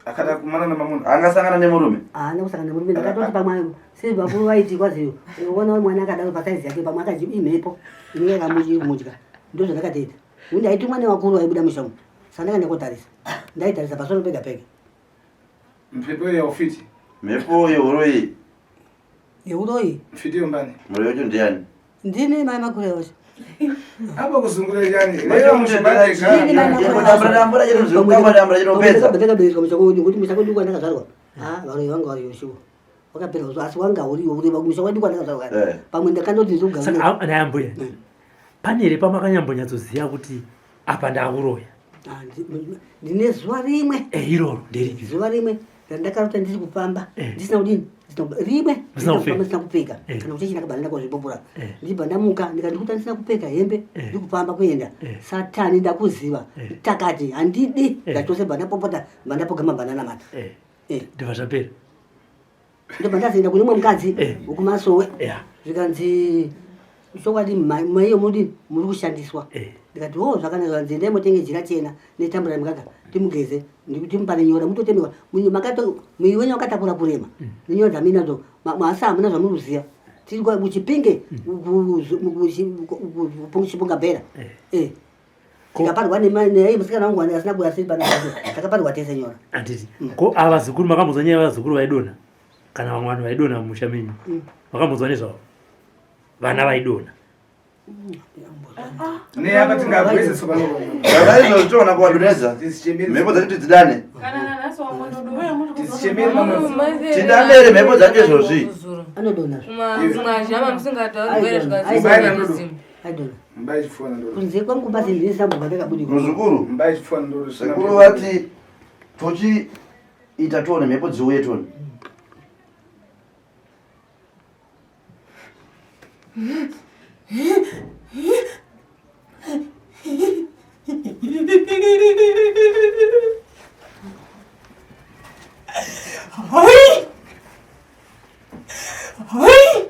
Akada kumana namamuna. Angasangana nemurume? Haana kusangana nemurume ndakatoti pamwe sei vakuru vaiti kwazi unoona mwana akadaro pasaizi yake pamwe akaji imhepo inenge yakamudya ndozvandakatoita. Ndaitumwa nevakuru vaibuda musha umu. Saka ndakaenda kotarisa. Ndaitarisa pasoro pega pega. Mhepo yeufiti. Mhepo yeuroyi. Yeuroyi? Mfiti yombani. Muroyi wacho ndiani? Ndini mai makure wacho. Apa kuzungura chani. Leo muchibate Ndini mai makure wacho. Dambura chero zvekutamba dambura chero pedza. Ndakaberekwa musha kwedu ngokuti musha kwedu kwandakazvarwa. Ah, varoyi vanga variyo shuwa. Wakapera kuzo asi wanga uriwo uri musha kwedu kwandakazvarwa. Eh. Pamwe ndakandoti ndizogara. Saka ah, naye mbuya. Pane here pamakanyambonyatsoziva kuti apa ndakuroya? Ah, ndine zuva rimwe. Eh, iroro nderipi? Zuva rimwe randakarota ndiri kufamba Eh. ndisina kudini ndisina rimwe Musina ndisina kupfeka. kufamba ndisina kupfeka Eh. kana kuti ndakabva ndaenda kozvipopora Eh. ndibva ndamuka ndikandikuta ndisina kupfeka hembe Eh. ndiri kufamba kuenda Eh. satani ndakuziva Eh. takati handidi Eh. ndachose bva ndapopota bva ndapogama bva ndanamata Eh. Eh. Ndibva zvapera. Ndobva ndazoenda kune umwe mukadzi Eh. wekumasowe Yeah. zvikanzi chokwadi maiyo muri muri kushandiswa Eh. ndikati o zvakanaka zvikanzi endai motenge jira chena netambura yemukaka timugeze timupane nyora mutotemewa muviri wenyu wakatakura kurema nenyora dzamuinadzo asi hamuna zvamuri kuziva tiri kuchipinge kuchipunga bhera Eh. Eh. Tikaparwa neiyi musikana wangu asina kuya asiri pana takaparwa tese nyora. Handiti. Ko ava vazukuru makambonzwa nyaya yevazukuru vaidonha kana vamwe vanhu vaidonha mumusha menyu. Makambonzwa nezvavo? Vana vaidonha. Ne apa tingagweze tsopano. Saka izvozvo toona kuwadonhedza. Mhepo dzacho tidzidane. Kana nanhasi wangododo. Tizichemere pamwe. Tidane here mhepo dzacho izvozvi? Anodonha. Kumazhama musingatauri Aidonha. Aidonha. Mbai chifua ndoro. Kunze kwangu basi ndini sambo ndakabudika. Muzukuru. Mbai chifua ndoro. Sekuru vati tochiita tione mhepo dziuye tione. Hoi! Hoi!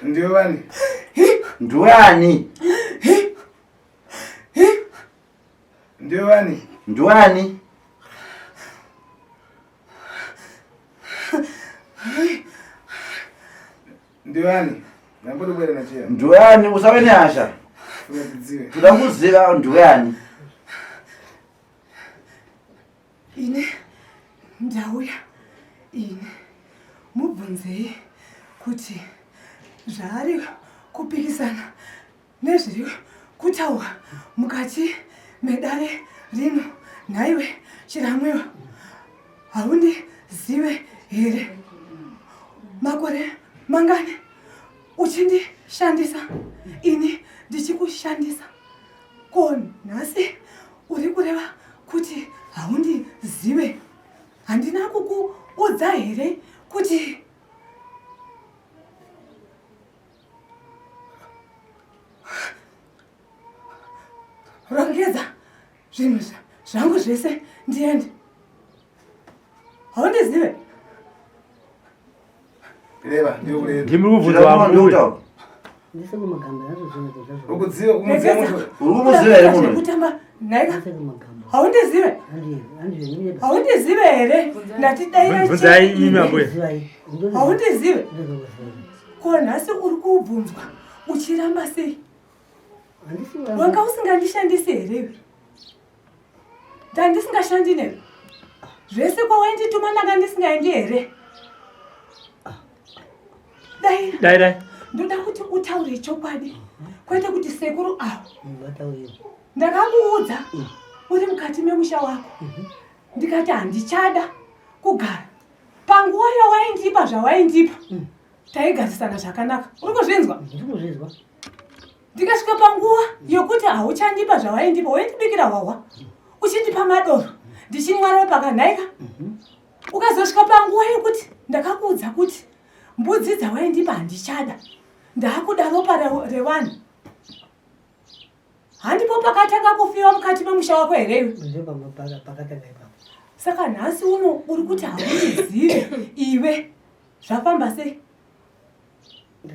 Ndiwe vani? Ndiwe ani? Ndiwani? Ndiwani? Ndiwani? Ndambotobwera nachiya. Ndiwani usave nehasha. Toda kuziva ndiwani. Ini ndauya ini mubvunzei kuti zvaari kupikisana nezviri kutaurwa mukati medare rino nhaiwe chiramwiwa haundizive here makore mangani uchindishandisa ini ndichikushandisa ko nhasi uri kureva kuti haundizive handina kukuudza here kuti Rongedza zvinhu zvangu zvese ndiende. Haundizive? Reva, ndiyo kureva. Ndimi kubvunza wambuya. Uri kumuziva here munhu? Kutamba nhaika. Haundizive? Haundizive here? Ndati daira. Bvunzai imi ambuya. Haundizive? Ko nhasi uri kubvunzwa uchiramba sei? Wanga usingandishandisi here iwe? Ndandisingashandi newe. Zvese kwawaindituma ndanga ndisingaendi here? Dai. Dai dai. Ndoda kuti utaure chokwadi. Kwete kuti sekuru avo. Ndakakuudza uri mukati memusha wako. Ndikati handichada kugara. Panguva yawaindipa zvawaindipa. Taigarisana zvakanaka. Uri kuzvinzwa? Ndiri kuzvinzwa. Ndikasvika panguva yokuti hauchandipa zvawaindipa, waindibikira hwahwa. Uchindipa madoro. Ndichinwa ropa kanhaika. Ukazosvika panguva yekuti ndakakuudza kuti mbudzi dzawaindipa handichada. Ndakuda ropa revanhu. Handipo pakatanga kufiwa mukati memusha wako here iwe? Saka nhasi uno uri kuti haundizive iwe. Zvafamba sei?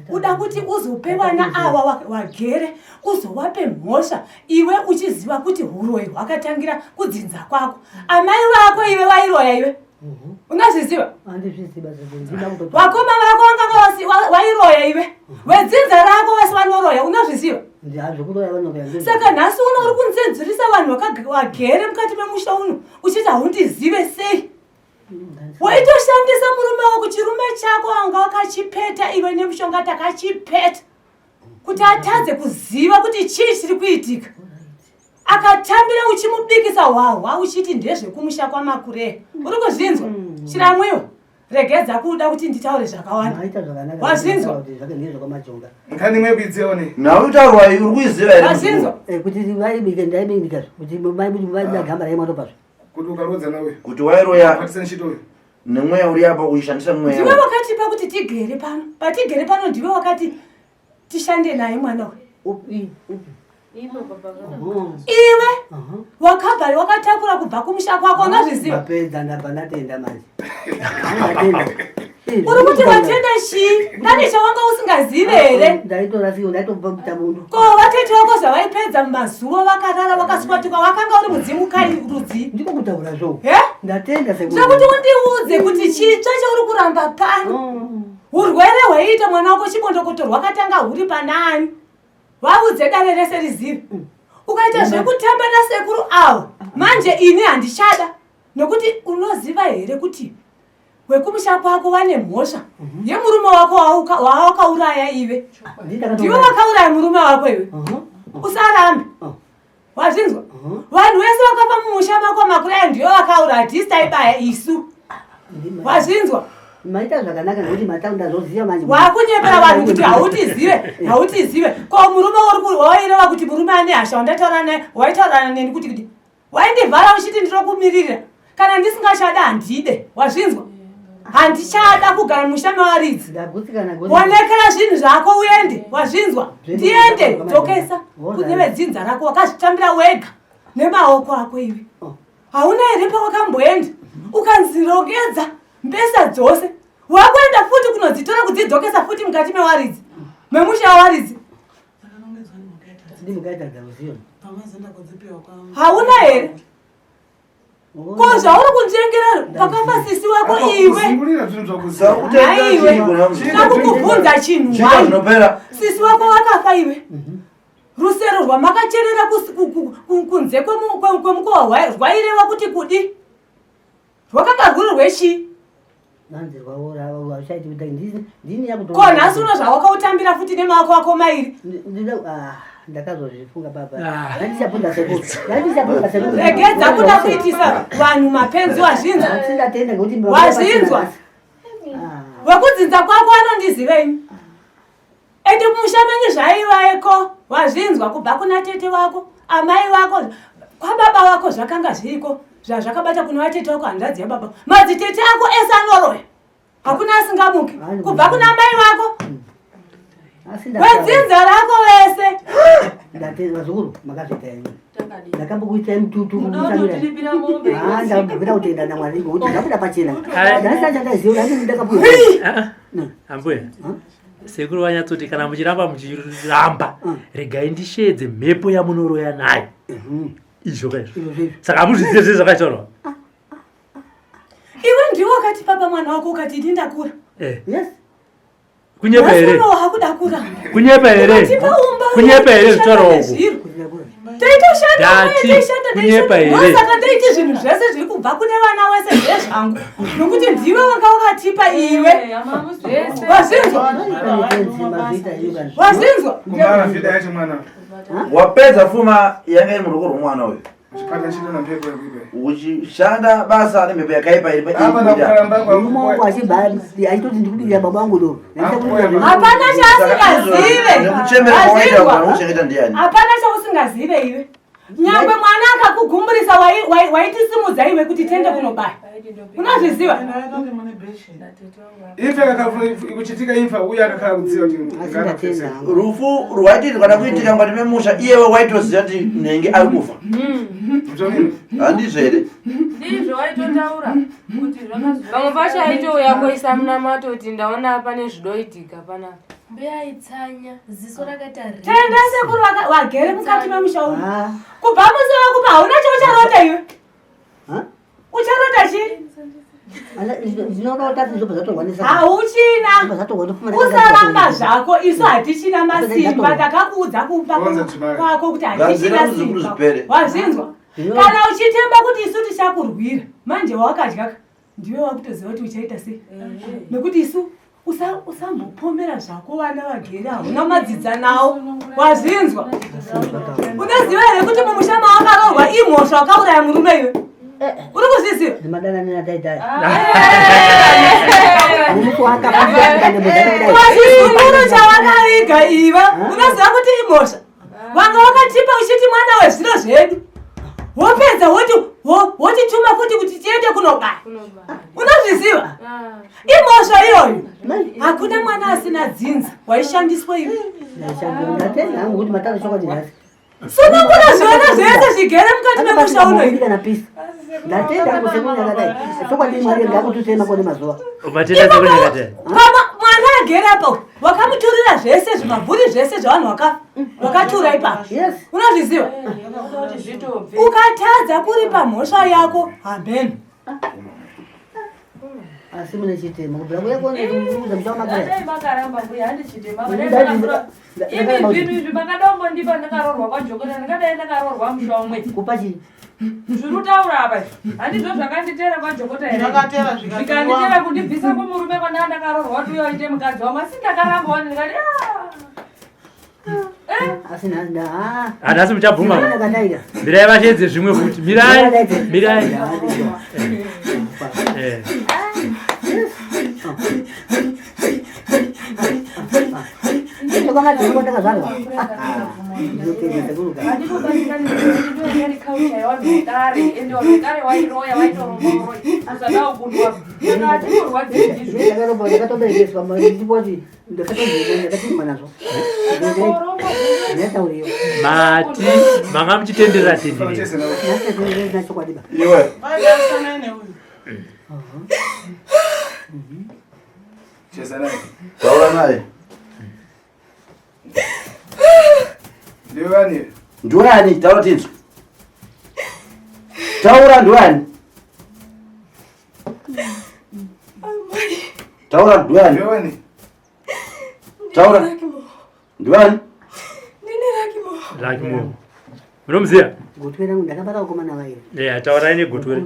Uda kuti uzope vana ava wagere uzowape mhosva iwe uchiziva kuti huroyi hwakatangira kudzinza kwako. Amai vako iwe wairoya iwe. Unozviziva? Vakoma vako vanga wairoya iwe. Vedzinza rako vese vanoroya unozviziva? Saka nhasi uno uri kunzenzurisa vanhu vagere mukati memusha uno uchiti haundizive sei? Waitoshandisa murume wako chirume chako anga wakachipeta iwe nemushonga takachipeta kuti atadze kuziva kuti chii chiri kuitika. Akatambira uchimubikisa hwahwa uchiti ndezvekumusha kwamakureya. Uri kuzvinzwa? Chiramwiwa. Regedza kuda kuti nditaure zvakawanda. Wazvinzwa? Nkhani imwe kuidziva ne. Nhau itaurwa uri kuiziva here? Wazvinzwa? Kuti vaibike ndaibika kuti vaibika gamba raimatopa zve. Kuti ukarodza nawe. Kuti wairoya. Patisa nchito uyu. Nemweya uri apa kuishandisa mweya. Ndiwe wakatipa kuti tigere pano. Patigere pano ndiwe wakati tishande naye mwana uyu. Upi upi. Iwe wakabva wakatakura kubva kumusha kwako unozviziva? Ndapedza ndabva ndatenda manje. Uri kuti watenda chii? Pane chawanga usingazive here? Ndaitorasiwa ndaitobva mundu. Ko vatete vako zvavaipedza mazuva vakarara vakaswatuka wakanga uri mudzimu kai rudzi? Ndiko kutaura zvo. He? Ndatenda sekuru. Zvekuti undiudze kuti chitsva chauri kuramba pano. Urwere hwaiita mwana wako chibondokoto rwakatanga huri panaani? Vaudze dare rese rizive. Ukaita zvekutamba nasekuru avo manje ini handichada nokuti unoziva here kuti wekumusha kwako vane mhosva yemurume wako wawakauraya iwe. Ndiwe wakauraya murume wako iwe. Usarambe. Wazvinzwa? Vanhu vese vakafa mumusha mako makuraya ndiwe vakauraya tisi taibaya isu. Wazvinzwa? Maita zvakanaka nekuti mataunda zvoziva manje. Wakunyepera vanhu kuti hautizive, hautizive. Ko murume uri waireva kuti murume ane hasha wandataura naye, waitaurana neni kuti kuti waindivhara uchiti ndinokumiririra. Kana ndisingachada handide. Wazvinzwa? Handichada kugara musha mevaridzi. Wonekera zvinhu zvako uende. Wazvinzwa? Ndiende dzokesa kune vedzinza rako wakazvitambira wega nemaoko ako iwe. Hauna here pawakamboenda ukanzirongedza mbesa dzose wakuenda futi kunodzitora kudzidzokesa futi mukati mewaridzi memusha wawaridzi. Hauna here? Ko zvauri kunzvengera pakafa sisi wako iwe? Nhaiwe, ndakukubvunza chinhu wani. Sisi wako wakafa iwe. Rusero rwamakacherera kunze kwemukowa rwaireva kuti kudi? Rwakanga rwuri rwechii? Ko nhasi uno zvawakautambira futi nemaoko ako mairi? Ndakazozvifunga baba. Ah. Ndandichapunda sekuru. Ndandichapunda sekuru. Regedza kuda kuitisa vanhu mapenzi wazvinzwa. Ndatenda ngekuti wazvinzwa. Ah. Wekudzinza kwako anondiziva ini. Ende musha menyu zvaivaiko wazvinzwa kubva kuna tete wako, amai wako, kwababa wako zvakanga zviriko zvazvakabata kuna vatete wako hanzvadzi yababa. Madzitete ako ese anoroya. Hakuna asingamuki kubva kuna mai vako wedzinza rako vese. Ndatenda vazukuru makazviita henyu. Ndakambokuitai mututu ndabvira kutenda naMwari ngokuti ndabuda pachena. Ndasati chandaiziva ndati ndakapuwa. Ambuya. Sekuru vanyatsoti kana muchiramba muchiramba regai ndisheedze mhepo yamunoroya nayo. Izvo kaizvo. Saka hamuzvizive zvese zvakataurwa. Iwe ndiwe wakati papa mwana wako ukati ini ndakura. Eh. Yes. Kunyepa here? Nhasi hakuda kuramba. Kunyepa here? Ukatipa umba. Kunyepa here zvitaurwa uku? Taitoshanda, Ndati, taishanda, kunyepa taishanda. here? Saka ndaiti zvinhu zvese zviri kubva kune vana wese ndezvangu. Nokuti ndiwe wanga wakatipa iwe. Wazvinzwa? Wazvinzwa? Kumara vida yacho mwana. Wapedza fuma yanga iri muruoko rwomwana uyu. Uchishanda basa nemhepo yakaipa iri Murume wangu achibva achitoti ndikubikira baba vangu doro. Hapana chaasingazive. Nekuchembera kwawaita uku anokuchengeta ndiani? Hapana chausingazive iwe. Nyangwe mwana akakugumburisa waitisimudza iwe kuti tiende kunobaya. Unozviziva? Imfa ikuchitika imfa uye akakhala kudziva kuti Rufu rwaiti rukada kuitika mukati memusha iyewe waitoziva kuti nenge ari kufa. Handizvo here? Ndizvo waitotaura kuti pamwe pacho aitouya koisa munamato kuti ndaona pane zvidoitika panapa. Mbuya aitsanya ziso rakaita red. Tenda sekuru wagere mukati memusha uno. Kubva musi wakupa hauna chaucharota iwe. Ucharota chii? Ndinorota zvinobva zvatorwa nesa. Hauchina. Zvatorwa Usaramba zvako isu hatichina masimba takakuudza kupa kwako kuti hatichina simba. Wazvinzwa? Kana uchitemba kuti isu tichakurwira manje wakadya ka ndiwe wakutoziva kuti uchaita sei. Nekuti isu usambopomera zvako vana vagere hauna madzidza nawo. Wazvinzwa? Unoziva here kuti mumusha mawakaroorwa imhosva wakauraya murume iwe? Uri kuzviziva? Pachizukuru chawakaviga iva unoziva kuti imhosva wanga wakatipa uchiti mwana wezviro zvedu wopedza wotituma futi kuti tiende kunobaya. Unozviziva? Imhosva iyoyo. Hakuna mwana asina dzinza waishandiswa iwe. Ndatenda hangu kuti matanga chokwadi nhasi. Sunungura zviona zvese zvigere mukati memusha uno. Ndatenda hangu sekuru ndakadai. Chokwadi Mwari ngakutusei makore mazuva. Matenda sekuru ndakadai. Mwana agere apa wakamuturira zvese zvimabvuri zvese zvavanhu wakatura ipapo. Unozviziva? Ukatadza kuripa mhosva yako hameno. Asi mune chitema kubvira kuya kuuza muchaona makore. Dai makaramba mbuya handi chitema. Imi zvinhu izvi makadongondipa ndakaroorwa kwaJokota ndingadai ndakaroorwa musha umwe. Kupa chii? Zviri kutaura apa izvi handizvo zvakanditera kwaJokota here? Zvakatera zvikati Zvikanditera kundibvisa kumurume kwandanga ndakaroorwa kuti uyo aite mukadzi wangu asi ndakaramba wani ndikati Asi nhasi Hanhasi muchabvuma. Ndakadaira. Mirai vashedze zvimwe futi. Mirai. Mirai. Eh. Ndakazvarwa. Ndinotenda sekuru. Ndakatoberekeswa ndikati ndakatoberekeswa nazvo. Ndatauriyo. Mati manga muchitenderera tenderera. Chokwadi ba. Iwe. Cheza naye. Taura naye. Ndiwe ani? Ndiwe ani? Taura tinzwe. Taura ndiwe ani? Taura ndiwe ani? Taura. Ndiwe ani? Ndini Rakimo. Rakimo. Munomuziva? Gotwe rangu ndakabata vakomana vairi. Yeah, taurai negotwe.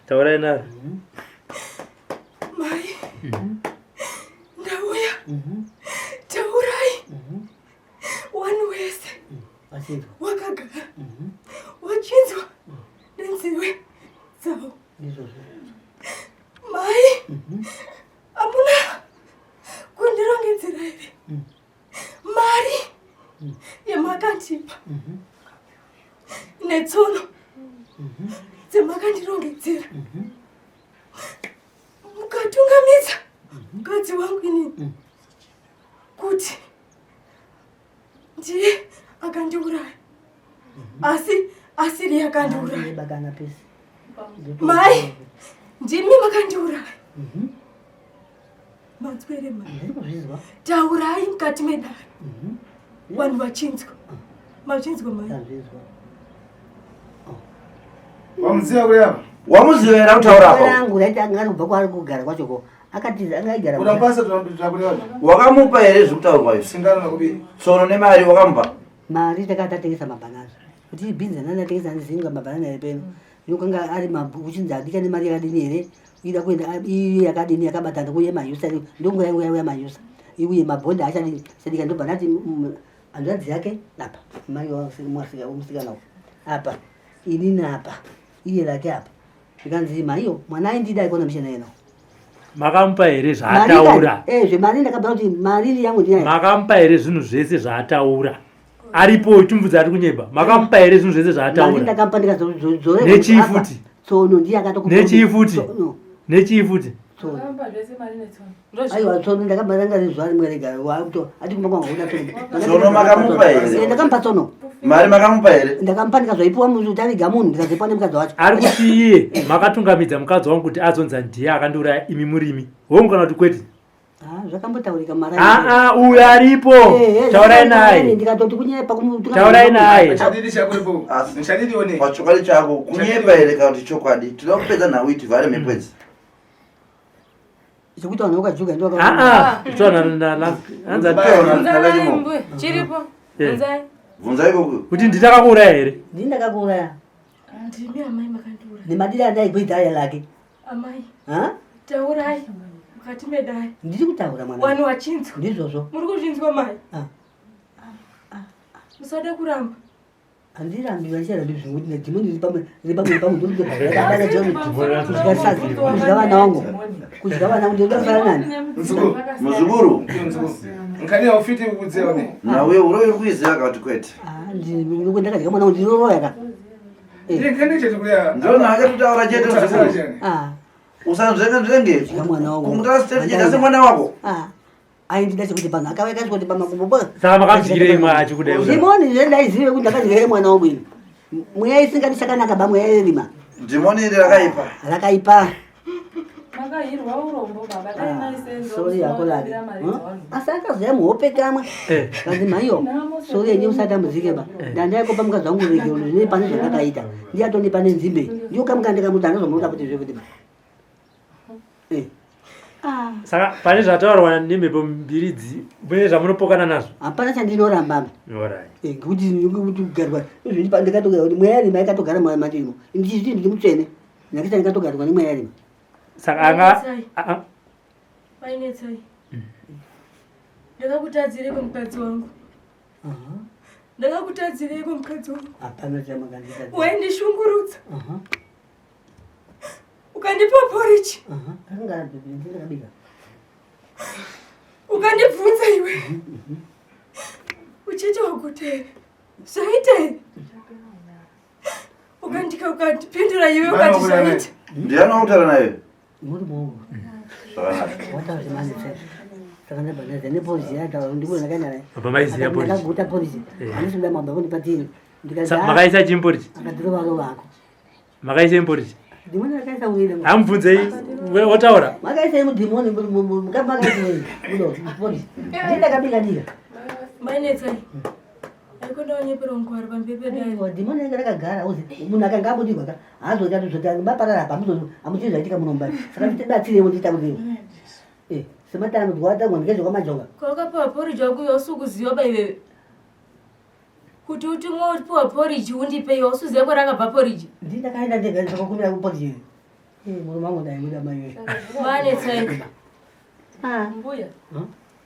Taurai naro. Mai. Ndauya. Taurai. Wanu wese. Wakagara. Wachinzwa nenzeve dzavo. Mai. Amuna kundirongedzera here? Mari yemakandipa netsono dzemakandirongedzera mukatungamidza mukadzi wangu inini kuti ndiye akandiuraya asi asiri akandiuraya mai ndimi makandiuraya manzwere mai taurai mukati medare vanhu vachinzwa machinzwa mai wamuziva kuri apa wamuziva here akutaura apa rangu raiti anga ari kubva kwaari kugara kwachoko akatiza anga aigara urapasa twakureva wakamupa here zviri kutaurwa izvi singano nakubiri tsono nemari wakamupa mari takati tatengesa mabhanana kuti ibhinzi nani atengesa handizivi mabhanana here peno yokanga ari uchinzi adika nemari yakadini here ida kuenda iye yakadini yakabatana kuye mayusa ndonguva yangu yauya mayusa iuye mabhondi achadini achadika ndobva ndati hanzvadzi yake apa mai musikana apa inini apa iye lake apa zvikanzi maiyo mwana aindida aikona mishana yena makamupa here zvaataura eh, zvemari ndakabva kuti mari yangu ndinayo makamupa here zvinhu zvese zvaataura aripo uchimubvunza ari kunyeba makamupa here zvinhu zvese zvaataura ndakamupa ndikazodzora nechii futi tsono ndiye akatokupa nechii futi nechii futi aiwa tsono ndakabva ranga rizuva rimwe rega wakuto ati kumba kwangu hauna tsono tsono makamupa here eh, ndakamupa tsono mari makamupa here ndakamupa ndikazoipiwa munhu taviga munhu ndikazoipiwa nemukadzi wacho ari kuti iye makatungamidza mukadzi wangu kuti azonza ndiye akandiuraya imi murimi hongu kana kuti kwete Ah, zvakambotaurika mara ah, ah, uyo aripo eh, eh, taurai naye ndikatoti kunyepa taurai naye pachokwadi chako kunyepa here kana kuti chokwadi tinoda kupedza nhau iyi tivhare mhepo idzi chekuti vanhu vakajuga chiripo eh. bvunzai koko kuti nditakakuuraya here ndini ndakakuuraya ndimi amai makandiuraya nemadira andaikuita aya lake Amai. Ha? Taurai mukati medare. Ndiri kutaura mwana. Vanhu vachinzwa. Ndizvozvo. Muri kuzvinzwa mai? Ah. Musade kuramba. Handirambi vachirambi zvinhu kuti dhimoni riri pamwe riri pamwe pamwe ndokubata John kudya sadza kudya vana vangu kudya vana vangu ndinoda kufara nani muzukuru nkani haufiti kukudziya ne nawe uroyi uri kuiziva kana kuti kwete ah ndakadya mwana wangu ndinoroya ka Ndona akatotaura chete muzukuru. Ah. Usanzvenge nzvenge. Mwana wangu. Kumutara state chete asi mwana wako. Ah. Aindida chekuti panhu akauya kasvika kuti pamakumbo bo. Saka makamudyirei mwa achikudai. Dhimoni zvendaizive kuti ndakadyirei mwana wangu ini. Mweya isingadi chakanaka ba mweya yerima. Dhimoni iri rakaipa. Rakaipa. Makahirwa urombo baba dai Ah, maisenza sorry yako lake. Asi akazoya muhope kamwe. Eh. Kanzi maiyo sorry yenyu musatambudzike ba. Eh. Ndandaikopa mukadzi wangu regero zvine pane zvandakaita. Ndiye atonipa nenzimbe. Ndiyo kamwe kandikamuti andazomuruka kuti zve kuti ba. Eh. Ah. Saka pane zvataurwa nemhepo mbiri idzi mune zvamunopokana nazvo? Hapana chandinoramba. Alright. Eh, ngekuti ngekuti kugarwa izvi ndikatogara kuti mweya yarima yakatogara mandimo. Ndichiti ndiri mutsvene. Ndakati ndikatogarwa nemweya yarima. Saka anga Mainetsai. Ndakakutadzireiko mukadzi wangu? Ndakakutadzireiko mukadzi wangu? Hapana chamakanditadzira. Waindishungurudza. Ukandipa porridge. Ndakabika. Ukandibvunza iwe. Uchiti waguta here? Zvaita here? Ukandika ukandipindura iwe ukati zvaita. Ndiani wakutaura naye? Muri muongo. Wataura zvemani chaizvo. Saka ndabva ndaziva neporridge yataura ndiko ndakaenda naye. Baba maiziya porridge. Ndakaguta porridge. Eh. Handisi kuda mabva kundipa tini. Ndikati Sa- makaisa chii muporridge? Akatirova rova ako. Makaisa muporridge? Dhimoni rakaisa uile. Hamubvunzei wotaura. Makaisa mudhimoni mukati makaisa uile. Mudo porridge. Ndakabika dika. Mainetsai. Aikondawanyepera mukwari pamberi pedare. Aiwa, dhimoni rinenge rakagara uzi munhu akanga abudirwa ka haazoita kuti maparara apa hamuzivi zvaitika muno mumba saka tibatsirewo nditaurirewo eh, sematambudziko atangwa ndikezokwamajonga Kwakapiwa porridge wako iwe usikuziva ba iwewe. Kuti utumwe upiwa porridge undipe iwe usiziva kwarakabva porridge. Ndini ndakaenda ndega ndakakumira kuporridge eh, murume wangu ndaimuda mai Manetsai. Ah. Mbuya.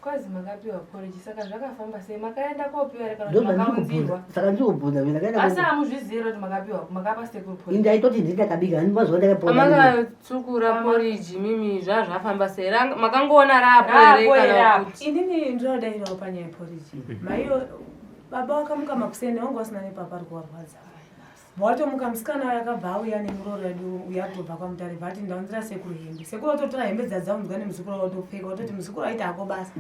Kwazi makapiwa porridge saka zvakafamba sei? Makaenda kopiwa here kana kuti makaunzirwa? Saka ndikubvunza mina ndakaenda. Asi hamuzvizivi here kuti makapiwa makapa sekuru porridge? Ndaitoti ndini ndakabika ani mazuva ndakapiwa. Makatsukura porridge mimi zvazvafamba sei? Makangoona rapo here kana kuti? Inini ndinodairawo panyaya yeporridge. Maiyo baba wakamuka makuseni wanga wasina nepapa ari kuwarwadza. Watomuka musikana uya akabva auya nemuroora wedu uya kutobva kwaMutare bva ati ndaunzira sekuru hembe. Sekuru watotora hembe dzadzaunzwa nemuzukuru watopfeka watoti muzukuru aita hako basa.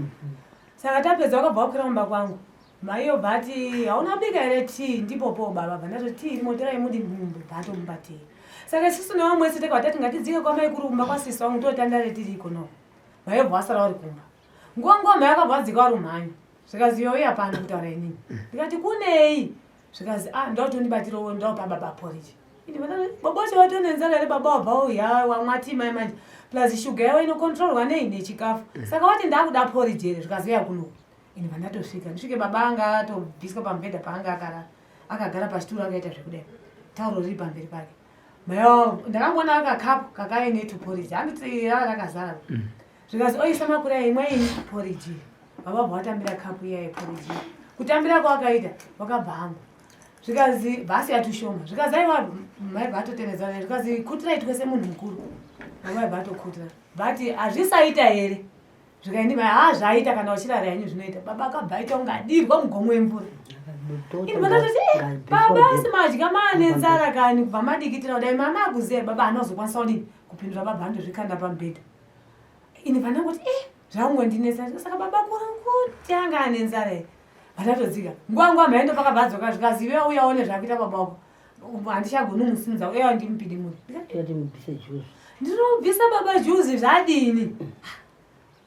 Saka tapedza wakabva wakwira mumba kwangu. Mai yobva ati hauna bika here tea ndipopo baba bva ndatoti tea irimo torai mudi mumbe bva atomupa tea. Saka isusu nevamwe wese takabva tati ngatidzike kwamaikuru kumba kwasisi wangu totandare tiri ikono. Mai yobva wasara vari kumba. Nguva nguva mai akabva adzika vari umhanya. Zvikazi youya pano kutaura inini. Ndikati kunei? Zvikazi ah ndotondibatirawo ndopa baba porridge. Ini vana baba wacho vatonenzara here baba wabva uya wamwa tea mai manje. Plus sugar yavo inocontrolwa nei nechikafu. Saka wati ndakuda porridge here zvikazi uya kuno. Ini vandatosvika ndisvike baba anga atobviswa pamubhedha paanga akara akagara pachituro akaita zvekudai. Tauro riri pamberi pake. Mayo ndakangoona akakapu kakaine tuporridge. Handiti rava rakazara. Zvikazi oisa makura imwe ini porridge. Baba vabva vatambira kapu iya yeporridge. Kutambira kwakaita wakabva hangu. Zvikazi bhasi yatushoma. Zvikazi aiwa mai vatotenedza zvikazi kutira itwe semunhu mukuru. Baba vatokutira. Vati hazvisaita here? Zvikaindi mai ha zvaita kana uchirara henyu zvinoita. Baba akabva aita kunge adirwa mugomo wemvura. Ini vanatoti eh, baba asi madya maane nzara kani kubva madikitira kudai mama akuziva baba anozokwanisa kudini kupindura baba andozvikanda pamubhedha. Ini vanangoti eh zvangondinetsa saka baba kuri kuti anga ane nzara here vatatodzika nguva nguva mhaendo pakabva adzoka zvikazive uya one zvakuita baba wako handichagoni kumusimudza uya ndimupidimure ndinobvisa baba juzi zvadini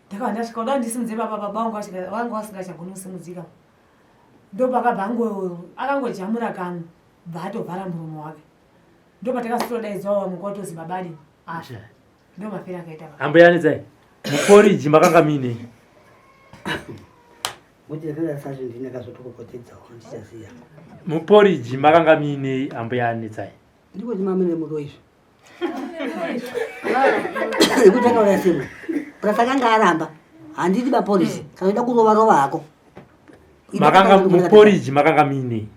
ndakabva ndasvika kuda ndisimudze baba baba vangu vanga vasingachagoni kusimudzika ndopakabva akangojamura kamwe bva atovhara muromo wake ndopatakazotodaidzwa vamwe kwatozi baba adini afa ndo mafiro akaita baba. Ambuya Netsai, muporiji makanga muinei? Kuti ndakanga sazvo ndini ndakazotokokotedzawo handichaziva. Muporiji makanga muinei ambuya Netsai? Ndiko kuti mame nemuro izvi. Nekuti akauraya semwe. Plus akanga aramba. Handidi baporiji. Kana uda kurova rova hako. Makanga muporiji makanga muinei?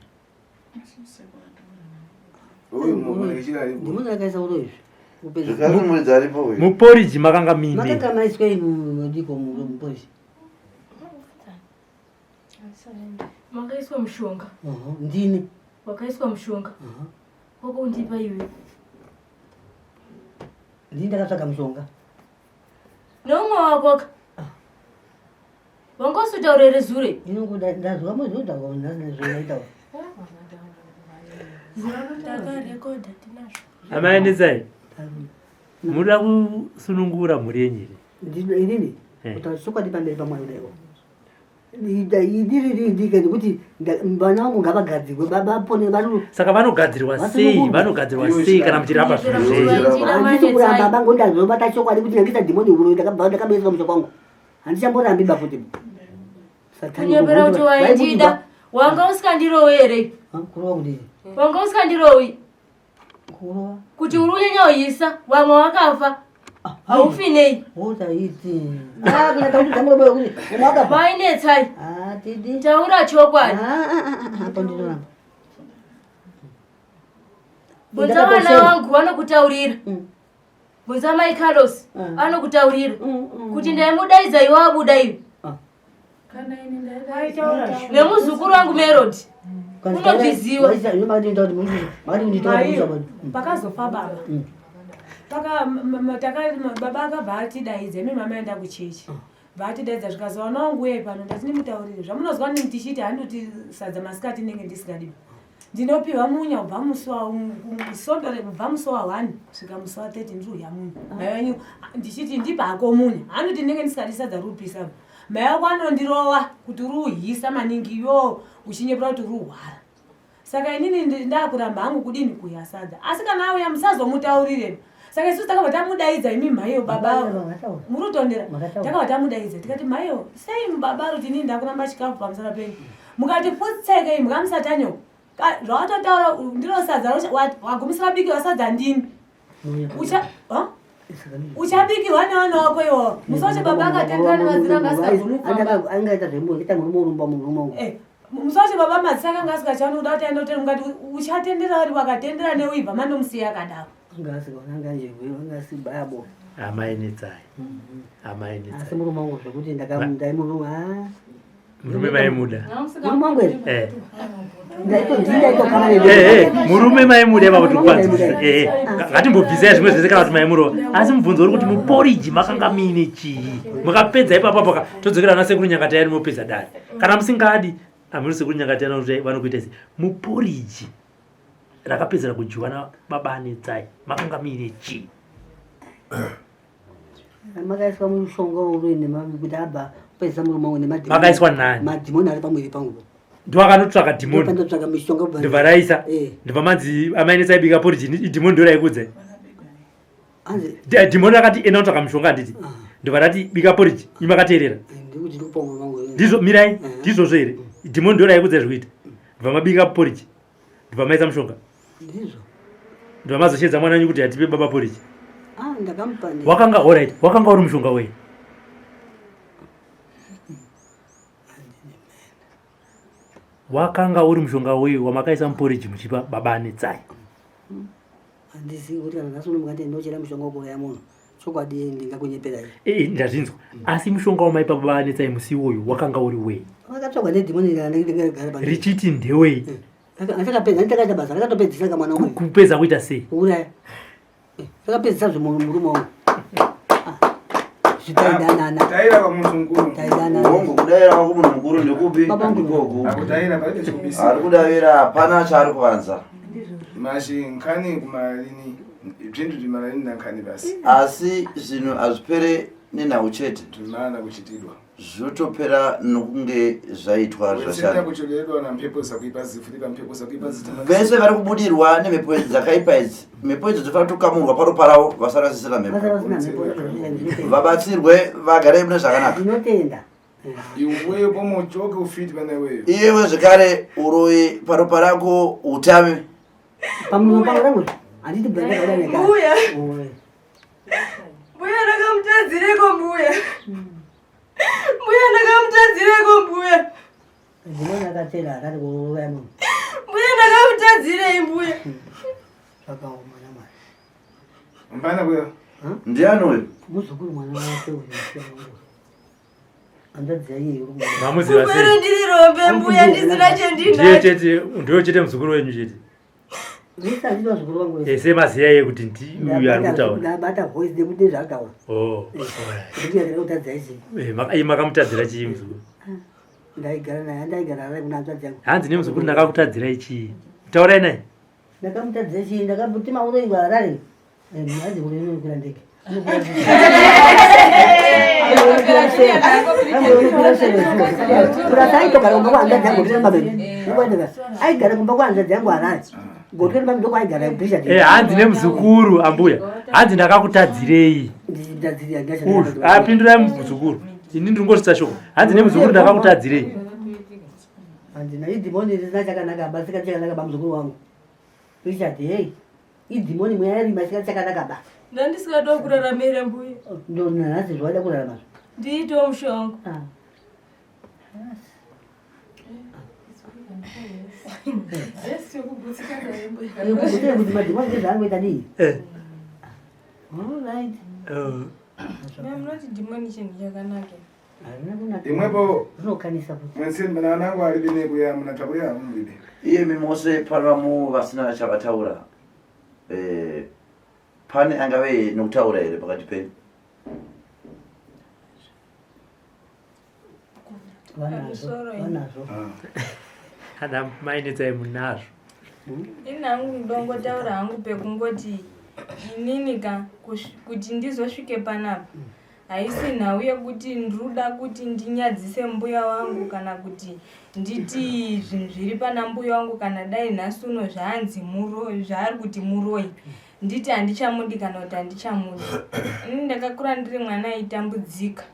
Muporiji makanga muine makanga maiswa mudiko muporiji makaiswa mushonga ndini wakaiswa mushonga wakundipa iwe ndini ndakatsvaga mushonga neumwe wakoka Wanga usitaure here zure? Ndazwa muzvitaura ndazvaitaura. Takarekodha tinazvo. Amai Netsai, munoda kusunungura mhuri yenyu here? Inini eh. kutaura chokwadi pamberi paMwari kudaiwo idiri nekuti vana vangu ngavagadzirwe vapone vari saka vanogadzirwa sei vanogadzirwa sei kana muchiramba zvinhu zvenyu handisi kuramba bango ndazobata chokwadi kuti ndangisa dhimoni huro ndakabeswa musha kwangu handichamborambi ba futi kunyepera kuti waindida wanga usikandirowi here kurova kudii wanga usikandirowi kurova kuti uri unyanya uyisa vamwe wakafa ah, haufi nei mainetsai ah, taura chokwadi ah, bvunza vana vangu vanokutaurira mm. Bvunza mai Carlos mm. anokutaurira mm, mm. kuti ndaimudaidza iwe wabuda iwe. Ah. Nemuzukuru wangu Melody. Unozviziva. Pakazofa baba. Paka baba akabva atidaidza imi mama enda kuchechi. Ah. Vatidaidza zvikazi vana wangu uyai pano ndati ndimutaurire zvamunozwa nini tichiti handoti sadza masikati ndinenge ndisingadiwi ndinopiwa munya kubva musi wa sondo kubva musi wa 1 kusvika musi wa 30 ndiri kudya munya mai venyu ndichiti ndipa hako munya handoti ndinenge ndisingadi sadza rupisa Mai vako anondirova kuti uri uhisa maningi yo uchinyepera kuti uri uhwara. Saka inini ndakuramba hangu kudini kuya sadza. Asi kana auya musazomutaurire. Saka isusu takabva tamudaidza imi mhaiyo baba muri kutondera. Takabva tamudaidza tikati mhaiyo sei baba ari kuti inini ndakuramba chikafu pamusana penyu. Mukati futseke imbwa musatanyoko. Zvawatotaura ndiro sadza wagumisira bikirwa sadza ndini. Ucha uchabikirwa nevana wako iwo musi wacho baba akatendera nemazira anga asingagoni kufamba angaita zvembo ita murume urumba murume uyu eh, musi wacho baba madzisa akanga asingachaoni kuda kuti aende kutera mukati uchatendera uri wakatendera neuibva mandomusiya akadaro anga asikaona anga njegwe anga asibaya bo amai netsai amai netsai asi murume wangu zvekuti ndakandaimurume ah murume maimuda eh. eh, eh, murume maimuda ipapo tiri kupanzwisisa ngatimbobvisai zvimwe zvese kana kuti maimurova asi mubvunzo uri kuti muporiji makanga muine chii mukapedza ipapo apo todzokera ana sekuru nyangatayani mopedza dare kana musingadi amuri sekuru nyangatayani vanokuita sei muporiji rakapedzera kudyiwa nababa anetsai makanga muine chii makaiswa mushonga uroyi kuti abva kupedzisa murume wangu nemadhimoni makaiswa nani madhimoni ari pamwiri pangu ndiwo akanotsvaka dhimoni ndotsvaka mishonga ndobva raisa eh. ndobva manzi amai nesaibika poriji idhimoni ndo raikudza dhimoni rakati enda unotsvaka mushonga handiti ah. ndobva rati bika poriji imi makateerera eh, ndizvo mirai eh. ndizvozvo here dhimoni ndo raikudza zvekuita ndobva mabika poriji ndobva maisa mushonga ndizvo ndobva mazoshedza mwana wenyu kuti atipe baba poriji ah, ndakamupa wakanga orit wakanga uri mushonga wei wakanga uri mushonga wei wamakaisa muporiji muchipa baba anetsai handizivi kuti kana nhasi uno mukati ndochera mushonga wekuuraya munhu chokwadi ndingakunyepera eh, eh, ndazvinzwa asi mushonga wamaipa baba anetsai musi iwoyo wakanga uri wei wakatsvagwa nedhimoni rikagara richiti ndewei eh, Akapedza ndakaita basa rakatopedzisa kamwana wangu. Kupedza kuita sei? Kuuraya. Rakapedzisa zve murume wangu. Zvitaidanana. Taira kwa munhu mukuru. Taidanana. Hongu kudaira kwako munhu mukuru ndekupi? Ndikoku. Akutaira palibe chikubisa. Ari kudavira hapana chaari kuvanza. Mashi nkhani kumalini bzintu bzimalini na nkhani basi. Asi zvinhu hazvipere nenhau chete. Bzimana kuchitidwa. Zvotopera nokunge zvaitwa zvashanda. Vese vari kubudirwa nemhepo dzakaipa idzi, mhepo idzi dzofanira kutokamurwa paro paravo vasarasisira mhepo, vabatsirwe vagare mune zvakanaka. Ndinotenda. Iwewe pomochoke ufiti pana iwewe. Iwewe zvekare uroyi paropa rako utame. Pamuromo pangu rangu handiti bhuranda Mbuya. Mbuya ndakamutadzireko mbuya. Mbuya ndakamutadzireko mbuya. Ndinoona akatera akati kuuraya munhu. Mbuya ndakamutadzirei mbuya. Zvakaoma namwari. Mbana kuya. Ndiani uyu? Muzukuru mwana wake uyu. Hanzvadzi yaiye iri kumba. Mamuziva sei? Mbuya ndiri rombe mbuya ndisina chendinacho. Ndiye chete, ndiyo chete muzukuru wenyu chete. Vese handiti vazukuru vangu vese. Ese maziya iye kuti ndi uyu ari kutaura. Ndabata voice nekuti nezvaataura. Oh, alright. Kuti ndakutadzira chii? Eh, iye makamutadzira chii muzukuru? Ndaigara naye, ndaigara naye kuna hanzvadzi yangu. Hanzi nemuzukuru ndakakutadzirai chii? Taurai naye. Ndakamutadzira chii? Ndakamuti mauro iwe Harare. Hanzi kuti inokwira ndege. Aitogara kumba kwahanzvadzi yangu gotoembabe aigara kumba kwahanzvadzi yangu Harare. Gotoembabe ndokwaigara Bishop. Eh, hanzi nemuzukuru ambuya. Hanzi ndakakutadzirei. Uyu, apindurai muzukuru. Ini ndiri ngosvitsa shoko. Hanzi nemuzukuru ndakakutadzirei. Handina idhimoni risina chakanaka ba sika chakanaka ba muzukuru wangu. Richard, hey. Idhimoni mweya yarima isina chakanaka ba. Ndandisingada kurarama here mbuya? Ndo nhasi zvawada kurarama. Ndiitewo mushonga. Ah. Kuti madhimoni ndezvaangoita dii? Eh. All right. Oh. Munoti dhimoni chinhu chakanaka. Imwepo zvinokanisa kuti mwese mwana wangu ari bine kuya muna takuya mulibe. Iyemi mose pano vasina chavataura eh, pane angave nokutaura here pakati penyu? Vanazvo, vanazvo. Ana mai netsai munazvo. Ini hangu ndongotaura hangu pekungoti inini ka kuti ndizosvike panapa. Haisi nhau yekuti ndruda kuti ndinyadzise mbuya wangu kana kuti nditi zvinhu zviri pana mbuya wangu kana dai nhasi uno zvaanzi muro zvaari kuti muroyi nditi handichamudi kana kuti handichamudi. Ini ndakakura ndiri mwana aitambudzika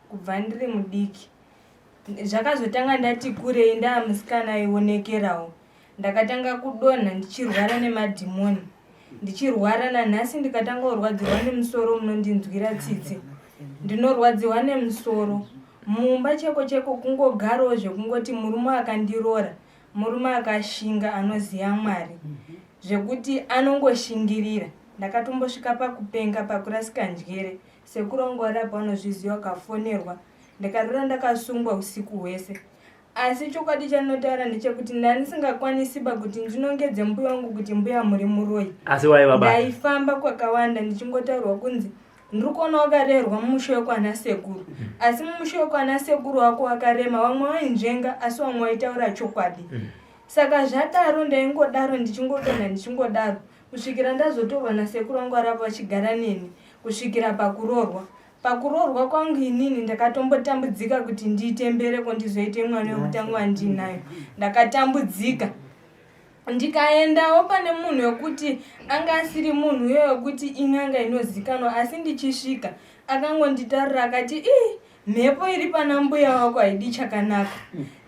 kubva ndiri mudiki. Zvakazotanga ndati kurei ndaa musikana aionekerawo. Ndakatanga kudonha ndichirwara nemadhimoni ndichirwara nanhasi ndikatanga kurwadziwa nemusoro munondinzwira tsitsi ndinorwadziwa nemusoro mumba cheko cheko kungogarawo zvekungoti murume akandiroora murume akashinga anoziva mwari zvekuti anongoshingirira ndakatombosvika pakupenga pakurasika njere sekuru wangu warapo anozviziva akafonerwa ndikarora ndakasungwa usiku hwese Asi chokwadi chandinotaura ndechekuti ndandisingakwanisiba kuti ndinongedze mbuya wangu kuti mbuya muri muroyi. Asi waiva baba. Ndaifamba kwakawanda ndichingotaurwa kunzi ndiri kuona wakarerwa mumusha wekwana sekuru. Asi mumusha wekwana sekuru wako wakarema vamwe vainzvenga asi vamwe vaitaura chokwadi. Saka zvadaro ndaingodaro ndichingodonha ndichingodaro kusvikira ndazotorwa nasekuru vangu varapa vachigara neni kusvikira pakuroorwa. Pakuroorwa kwangu inini ndakatombotambudzika kuti ndiite mbereko ndizoite mwana wekutanga wandinayo. Ndakatambudzika ndikaendawo pane munhu wekuti anga asiri munhu uyo wekuti in'anga inozikanwa asi ndichisvika akangonditarira akati ii mhepo iri pana mbuya wako haidi chakanaka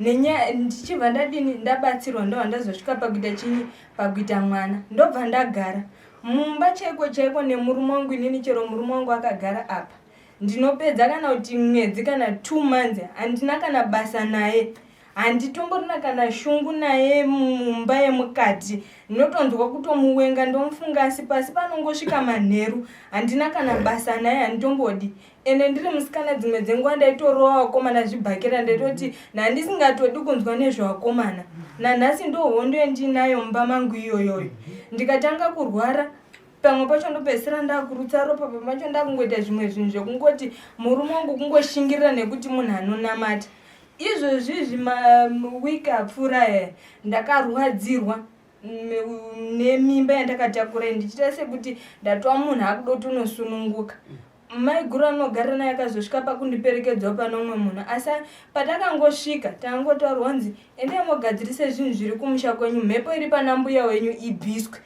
nenyaya ndichibva ndadini ndabatsirwa ndobva ndazosvika pakuita chinyi pakuita mwana ndobva ndagara Mumba chaiko chaiko nemurume wangu inini chero murume wangu akagara apa ndinopedza kana kuti mwedzi kana two months handina kana basa naye handitomborina kana shungu naye mumba yemukati ndinotonzwa kutomuwenga ndomufunga asi pasi panongosvika manheru handina kana basa naye handitombodi ende ndiri musikana dzimwe dzenguva ndaitorova vakomana zvibhakera ndaitoti nhandisingatodi kunzwa nezvevakomana nanhasi ndohondo yandinayo mumba mangu iyoyoyo ndikatanga kurwara pamwe pacho ndopedzisira ndakurutsa ropa pamwe pacho ndakungoita zvimwe zvinhu zvekungoti murume wangu kungoshingirira nekuti munhu anonamata izvozvi izvi mawiki apfuura aya ndakarwadzirwa nemimba yandakatakura ndichiita sekuti ndatova munhu akuda kuti unosununguka Maiguru anogara naye akazosvika pakundiperekedzawo pane umwe munhu asi patakangosvika takangotaurirwa kunzi endai mogadzirise zvinhu zviri kumusha kwenyu mhepo iri pana mbuya wenyu ibviswe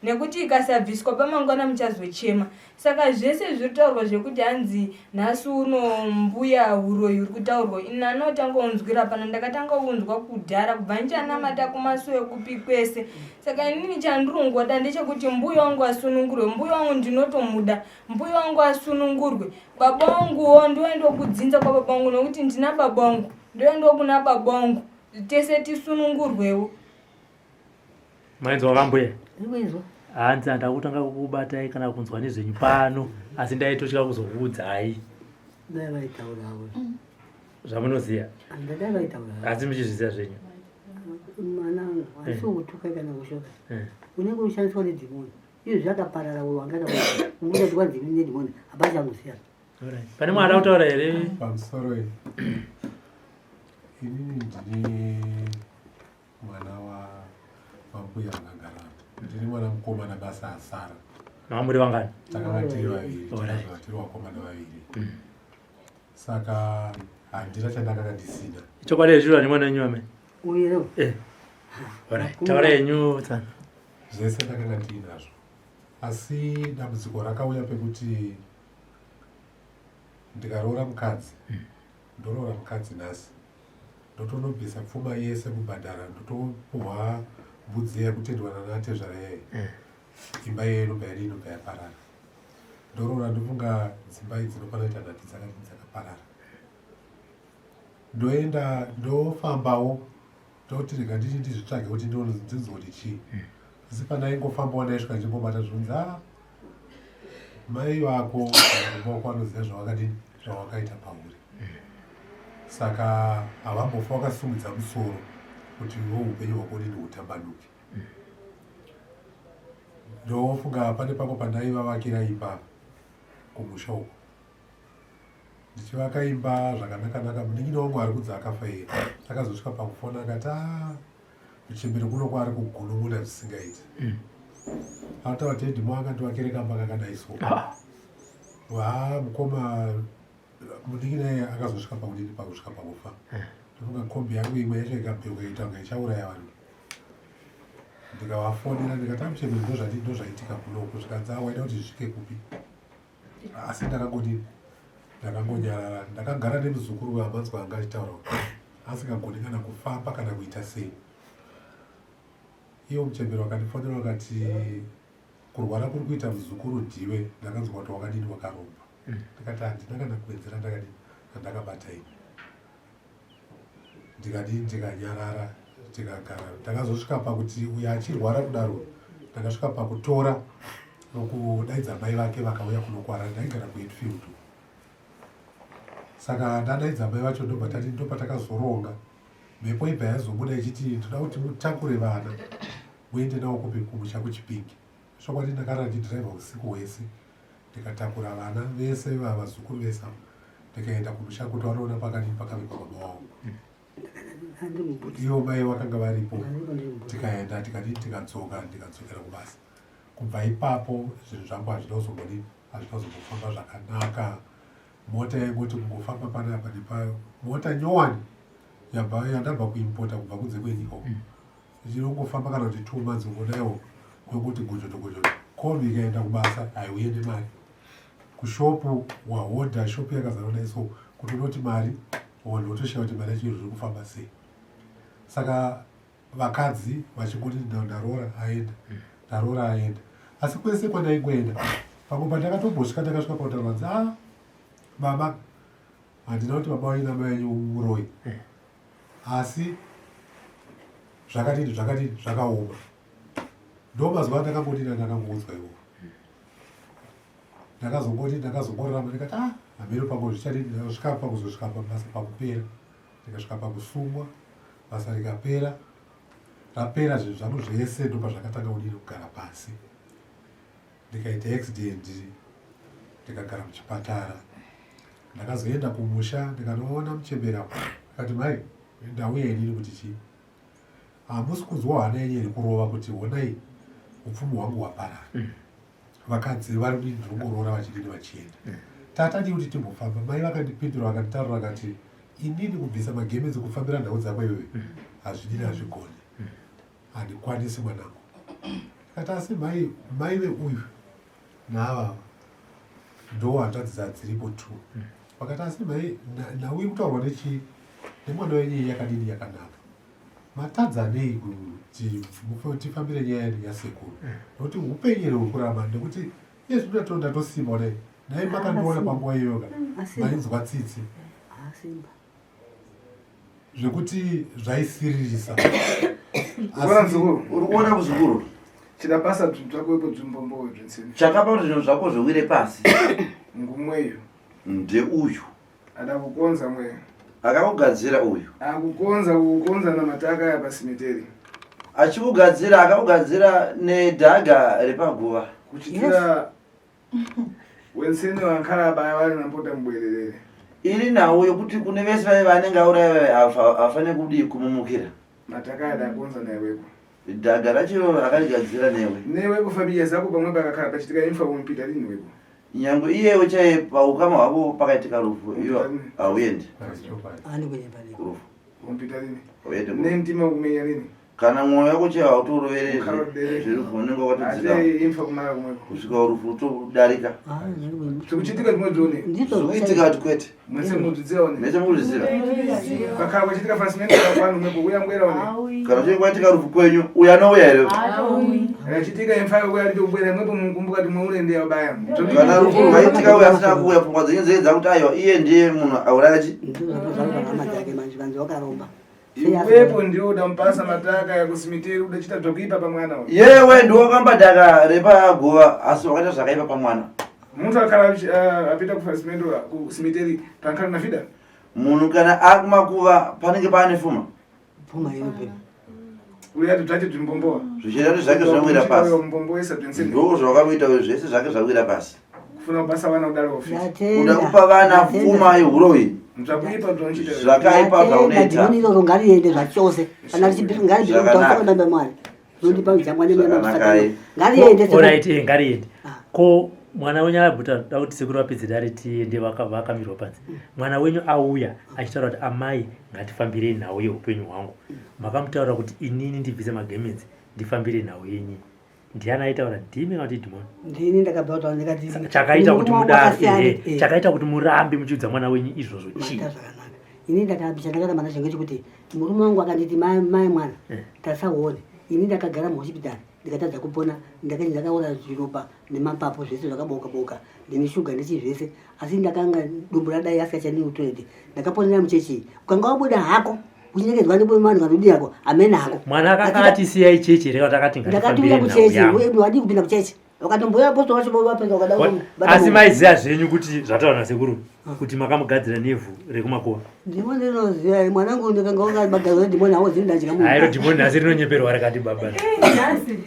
nekuti ikasabviswa pamangwana muchazochema saka zvese zviri kutaurwa zvekuti hanzi nhasi uno mbuya huroyi huri kutaurwa ini anotanga unzwira pano ndakatanga unzwa kudhara kubva ndichanamata kumasuwe kupi kwese saka inini chandirongoda ndechekuti mbuya wangu asunungurwe mbuya wangu ndinotomuda Mbuya wangu asunungurwe, baba wanguwo ndoendawo kudzinza kwababa wangu nokuti ndina baba wangu, ndoendawo kuna baba wangu tese tisunungurwewo. Mainzwa vambuya? Ndikuinzwa. Hanzi handakutanga kukubatai kana kunzwa nezvenyu pano asi ndaitotya kuzokuudzai. Dai vaitaurawo. Zvamunoziva. Dai vaitaura. Asi muchizviziva zvenyu. Mwana wangu, asi kutuka kana kushora. Unenge ushandiswa nedhimoni. Izvi zvakaparara uyo wanga akabuda kwanzi nedhimoni hapana chamusiya. Pane mwana kutaura here? Pamusoro iyi. Inini ndine mwana wa wambuya vakagara. Ndine mwana mukomana basa asara. Mama muri vangani? Takanga tiri vaviri. Takanga tiri vakomana vaviri. Saka handina chandakanga ndisina. Chokwadi hechiro ane mwana wenyu amai. Uyo. Eh. Alright. Taura henyu tsana. Zvese ndakanga ndiinazvo asi dambudziko rakauya pekuti ndikaroora mukadzi ndoroora mukadzi nhasi ndotonobvisa pfuma yese kubhadhara ndotopuhwa mbudzi yekutendwa nanatezvara yaye eh. imba iyoyo inobva yadii inobva yaparara ndoroora ndofunga dzimba idzi ndokwana kuita nhati dzakati dzakaparara ndoenda ndofambawo Ndoti rega nditi ndizvitsvage kuti ndione ndinzwe kuti chii. Asi pandaingofambawo ndaisvika ndichingobata zvinonzi ah mai vako kana baba vako vanoziva zvawakadini zvawakaita pauri. Saka havambofa vakasumudza musoro kuti iwe upenyu hwako udini hutambanuke. Ndofunga pane pamwe pandaivavakira imba kumusha uko. Ndichivaka imba zvakanaka naka munin'ina wangu ari kunzi akafa iye akazosvika pakufona akati ah, muchembere kuno kwaari kugunun'una zvisingaiti mm. Ataura kuti edhimo akandivakire kamba kakadai so ah. Waa mukoma Munin'ina iye akazosvika pakudini pakusvika pakufa. Ndofunga kombi yangu imwe yacho ikabheuka ikaita kunge ichauraya vanhu. Ndikavafonera ndikati amuchembere ndozvati ndozvaitika kunoku zvikanzi ah waida kuti zvisvike kupi? Asi ndakangodini ndakangonyarara ndakagara nemuzukuru wehamanzwa anga achitaura kuti asingagoni kana kufamba kana kuita sei. Iwo muchembere wakandifonera wakati kurwara kuri kuita muzukuru ndiwe ndakanzwa kuti wakadini wakaromba. Ndikati handina kana kuwedzera ndakadini andakabata ini. Ndikadini ndikanyarara tikagara ndakazosvika pakuti uyo achirwara kudaro ndakasvika pakutora nokudaidza mai vake vakauya kunokwara ndaigara kuHatfield. Saka ndadaidza mai vacho ndobva tati ndopatakazoronga mhepo ibva yazobuda ichiti ndoda kuti mutakure vana muende navo kupi kumusha kuchipingi. Chokwadi ndakarara ndichidhiraivha usiku hwese ndikatakura vana vese vavazukuru vese ava ndikaenda kumusha kuti vanoona pakadini pakavigwa baba wavo. Ivo mai vakanga varipo tikaenda tikadini tikadzoka ndikadzokera kubasa. Kubva ipapo zvinhu zvangu hazvina kuzombodini hazvina kuzombofamba zvakanaka. Mota yaingoti kungofamba panapa nepa mota nyowani yabva yandabva kuimpota kubva kunze kwenyika uko. Inongofamba kana kuti 2 months ukodaiwo yongoti gojoto gojoto. Kombi ikaenda kubasa haiuye nemari. Kushopu wahodha shopu yakazara naiso kuti unoti mari wanhu wotoshaya kuti mari yacho iri kufamba sei. Saka vakadzi vachingoti ndaroora aenda ndaroora aenda asi kwese kwandaingoenda pamwe pandakatombosvika ndakasvika pakutaura vanzi a baba handina kuti baba venyu namai venyu muroyi asi zvakadini zvakadini zvakaoma ndo mazuva andakangoti ndakangoudzwa iwo ndakazongoti ndakazongorarama ndikati ah hameno pamwe zvichadini ndakasvika pakuzosvika pabasa pakupera ndikasvika pakusungwa basa rikapera rapera zvinhu zvangu zvese ndopazvakatanga kudini kugara pasi ndikaita accident ndikagara muchipatara ndakazoenda kumusha ndikanoona muchembera akati mai ndauya inini kuti chii hamusi kunzwa hana yenyu iri kurova kuti honai upfumi hwangu hwaparara Vakadzi vari kudini ndinongoroora vachidini vachienda. Tata ndii kuti timbofamba. Mai vakandipindura vakanditaurira vakati inini kubvisa magemenzi kufambira nhau dzako iwewe hazvidini hazvigoni. Handikwanisi mwanangu. Ndikati asi mai mai veuyu naavava ndo hanzvadzi dzadziripo two. Vakati asi mai nhau iri kutaurwa nechii nemwana wenyu iyi yakadini yakanaka. Matadza nei kuti tifambire nyaya yedu yasekuru nokuti upenyu here hwekurarama nekuti iye zvino ndato ndatosimba kudai dai makandiona panguva iyoyo ka mainzwa tsitsi zvekuti zvaisiririsa uri kuona muzukuru chida basa zvako ipo zvimbombo zvinsini chakapa kuti zvinhu zvako zviwire pasi ngumweyo ndeuyu Ada kukonza mweya. Akakugadzira uyu. Akukonza kukukonza namataka aya pasimiteri. Achikugadzira akakugadzira nedhaga repaguva. Kuchitira wenseni wankara abaya wari nampota mubwererere. Iri nhau yokuti kune vese vaive vanenge auraya vaive havafaniri kudii kumumukira. Mataka aya dakonza naiweko. Dhaga racho akarigadzira newe. Newe kufamiliya zako pamwe pakakhala pachitika imfa umpita lini weko. Nyangwe iyewo chaiye paukama hwavo pakaitika rufu iwe hauendi kurufu. Umpita lini. Hauendi kurufu. Nemtima kumenya lini. Kana mwoyo wako chaiwo hautorovere zverufu unenge wakatodzika kusvika rufu rutodarika. Zvikuchitika zvimwe zvione. Zvikuitika kuti kwete. Mese muzviziva one. Mese muzviziva. Pakara kwachitika fasimende kwanu mwepo uya ngwera one. Kana chinge kwaitika rufu kwenyu uya anouya here? Rachitika imfayo kuya rito kubwera mwepo mukumbuka kuti mweure ndiye wabaya. Kana rufu rwaitika uya asina kuuya pfungwa dzenyu dzenyu dzakuti aiwa iye ndiye munhu auraya chi. Ndizvo zvakaita hama dzake manje vanzi wakaromba. Iwepo ndiwe udampasa mataka yakusimiteri udachita zvakuipa pamwana uyu. Yewe ndiwe wakamba daka repaguva asi wakaita zvakaipa pamwana. Muntu akara apinda kufasimendo kusimiteri pankara na vida. Munhu kana akumakuva panenge paane fuma. Pfuma iripo. Uya zvake zvimbombowa. Zvichida kuti zvake zvinowira pasi. Ndoo zvawakaita uyu zvese zvake zvawira pasi. Kufuna kubasa vana kudaro ofisi. Kuda kupa vana pfuma yehuroyi. Zvakuipa zvaunoita. Zvakaipa zvaunoita. Dhimoni iroro ngariende zvachose. Kana richibvira ngaribvire kutaura namba Mwari. Rinondipa mujangwa nemwana Zvakanakai. Ngariende. Alright, eh, ngariende. Ko Mwana wenyu abuta da kuti sekuru vapedze dare tiende vakamirwa panze. Mwana wenyu auya achitaura kuti amai ngatifambirei nhau yeupenyu hwangu. Makamutaura kuti inini ndibvise magemenzi ndifambire nhau yenyu. Ndiani aitaura ndimi kana kuti idhimoni? Ndini ndakabva kutaura ndikati Chakaita kuti murume wangu mudaro akasiyana, ehe, eh. chakaita kuti murambe muchiudza mwana wenyu izvozvo chii? Maita zvakanaka. Ini ndakabisa ndakaramba nacho ngechekuti murume wangu akanditi mai mai mwana Eh. tasaone ini ndakagara muhospitari ndikatadza kupona ndakati ndakaora zviropa nemapapu zvese zvakaboka boka ndine shuga nechii zvese asi ndakanga dumbu radai asikachani kutoilet ndakaponera muchechi ukanga wabuda hako uchinyekedzwa nevanhu vanodii hako hamene hako Mwana akanga ati siyai chechi here kana kuti akati ndakati uya ngatifambirei nhau kuchechi yangu? wadii kupinda kuchechi wakatomboya apostle wacho vapedza wakada Asi maiziva zvenyu kuti zvataura nasekuru kuti makamugadzira nevhu rekumakuva. Dhimoni rinoziva mwanangu ndikanga wakabagadzwa dhimoni hauzivi ndadya munhu. Hairo dhimoni nhasi rinonyeperwa rakati baba. Asi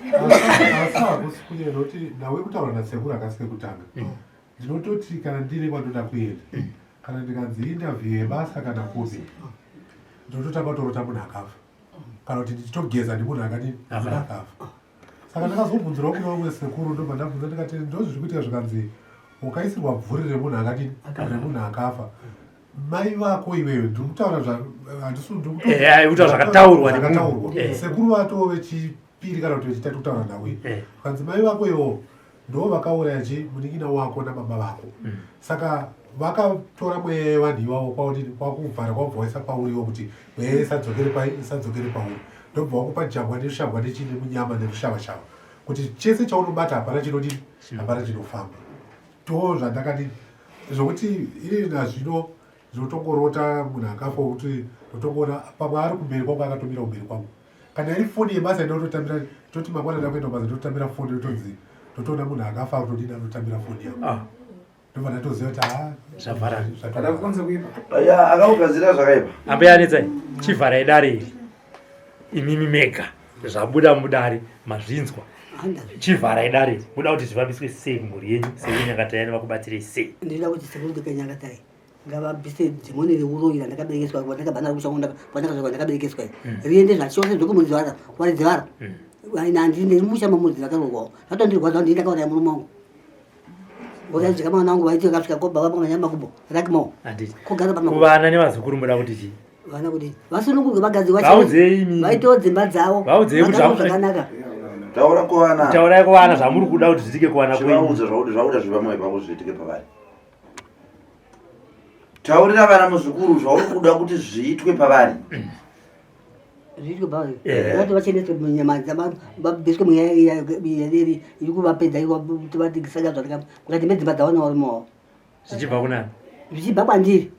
hakusi kunyanya nokuti nhau yekutaura nasekuru hakasi kekutanga. Ndinototi kana ndine kwandoda kuenda, kana ndikanzi interview yebasa kana kupi, ndinototanga kutorota munhu akafa. Kana kuti ndichitogeza nemunhu akadini? Munhu akafa. Saka ndakazobvunzirawo kune vamwe sekuru ndobva ndabvunza ndikati ndozviri kuitika zvikanzi ukaisirwa bvuri remunhu akadini? Remunhu akafa. Mai vako iwewe ndiri kutaura zva handisi ndiri kuto- Eh, eh, kutaura zvakataurwa nemunhu. Zvakataurwa. Eh. Sekuru vatoo vechipiri kana kuti vechitatu kutaura nhau iyi. Eh. Zvikanzi mai vako ivo ndo vakauraya chi munin'ina wako nababa vako. Saka vakatora mweya yevanhu ivavo kwaudini kwakuvhara kwakubva waisa pauri iwo kuti mweya isadzokere pai isadzokere pauri. Ndobva wakupa jambwa neshabwa nechii nemunyama nerushavashava kuti chese chaunobata hapana chinodini hapana chinofamba. To zvandakadini zvokuti ini nazvino ndinotongorota munhu akafa wekuti ndotongoona pamwe ari kumberi kwangu akatomira kumberi kwangu kana iri foni yebasa ndinototambira toti mangwana ndakuenda kubasa ndototambira foni ndotonzi ndotoona munhu akafa akutodini anotambira foni yangu Ah. ndobva ndatoziva kuti ha Zvavharana. Ya, akakugadzira zvakaipa. Ambuya Netsai, chivharai dare iri. Imimi mega zvabuda mudare mazvinzwa. Chivharai dare iri. Muda kuti zvifambiswe sei kumhuri yenyu sekunyakatayani vakubatsirei sei? Ndinoda kuti sekuru ndikanyakatai ngavabvise dhimoni reuroyi randakaberekeswa randakabva naro kushango kwandakazvarwa ndakaberekeswa iri. Riende zvachose zvekumuridzi varo varidzi varo. Handi ndiri musha mamuridzi vakarogwawo. Zvatondirwadza ndini ndakauraya murume wangu. Wakadzika mwana wangu vaiti vakasvika kobva vapamanya makumbo rakimo. Handiti. Kogara pamakumbo. Kuvana nevazukuru muda kuti chii? Vana kuti vasunungurwe vagadzirwa Vaudzei imimi. vaitewo dzimba dzavo. Vaudzei kuti Vagare zvamu- zvakanaka. Taura kuvana. Taurai kuvana zvamuri kuda kuti zviitike kuvana kwenyu. Chivaudza zvauri zvauda zviri pamwoyo pako zviitike pavari. Taurira vana muzukuru zvauri kuda kuti zviitwe pavari. Zviitwe pavari. Eh. Vati vacheneswe munyama dzava vabviswe mweya iri iri kuvapedza iri kuti vatisaka zvakanaka mukati medzimba dzavo nevarume wavo. Zvichibva kunani? Zvichibva kwandiri.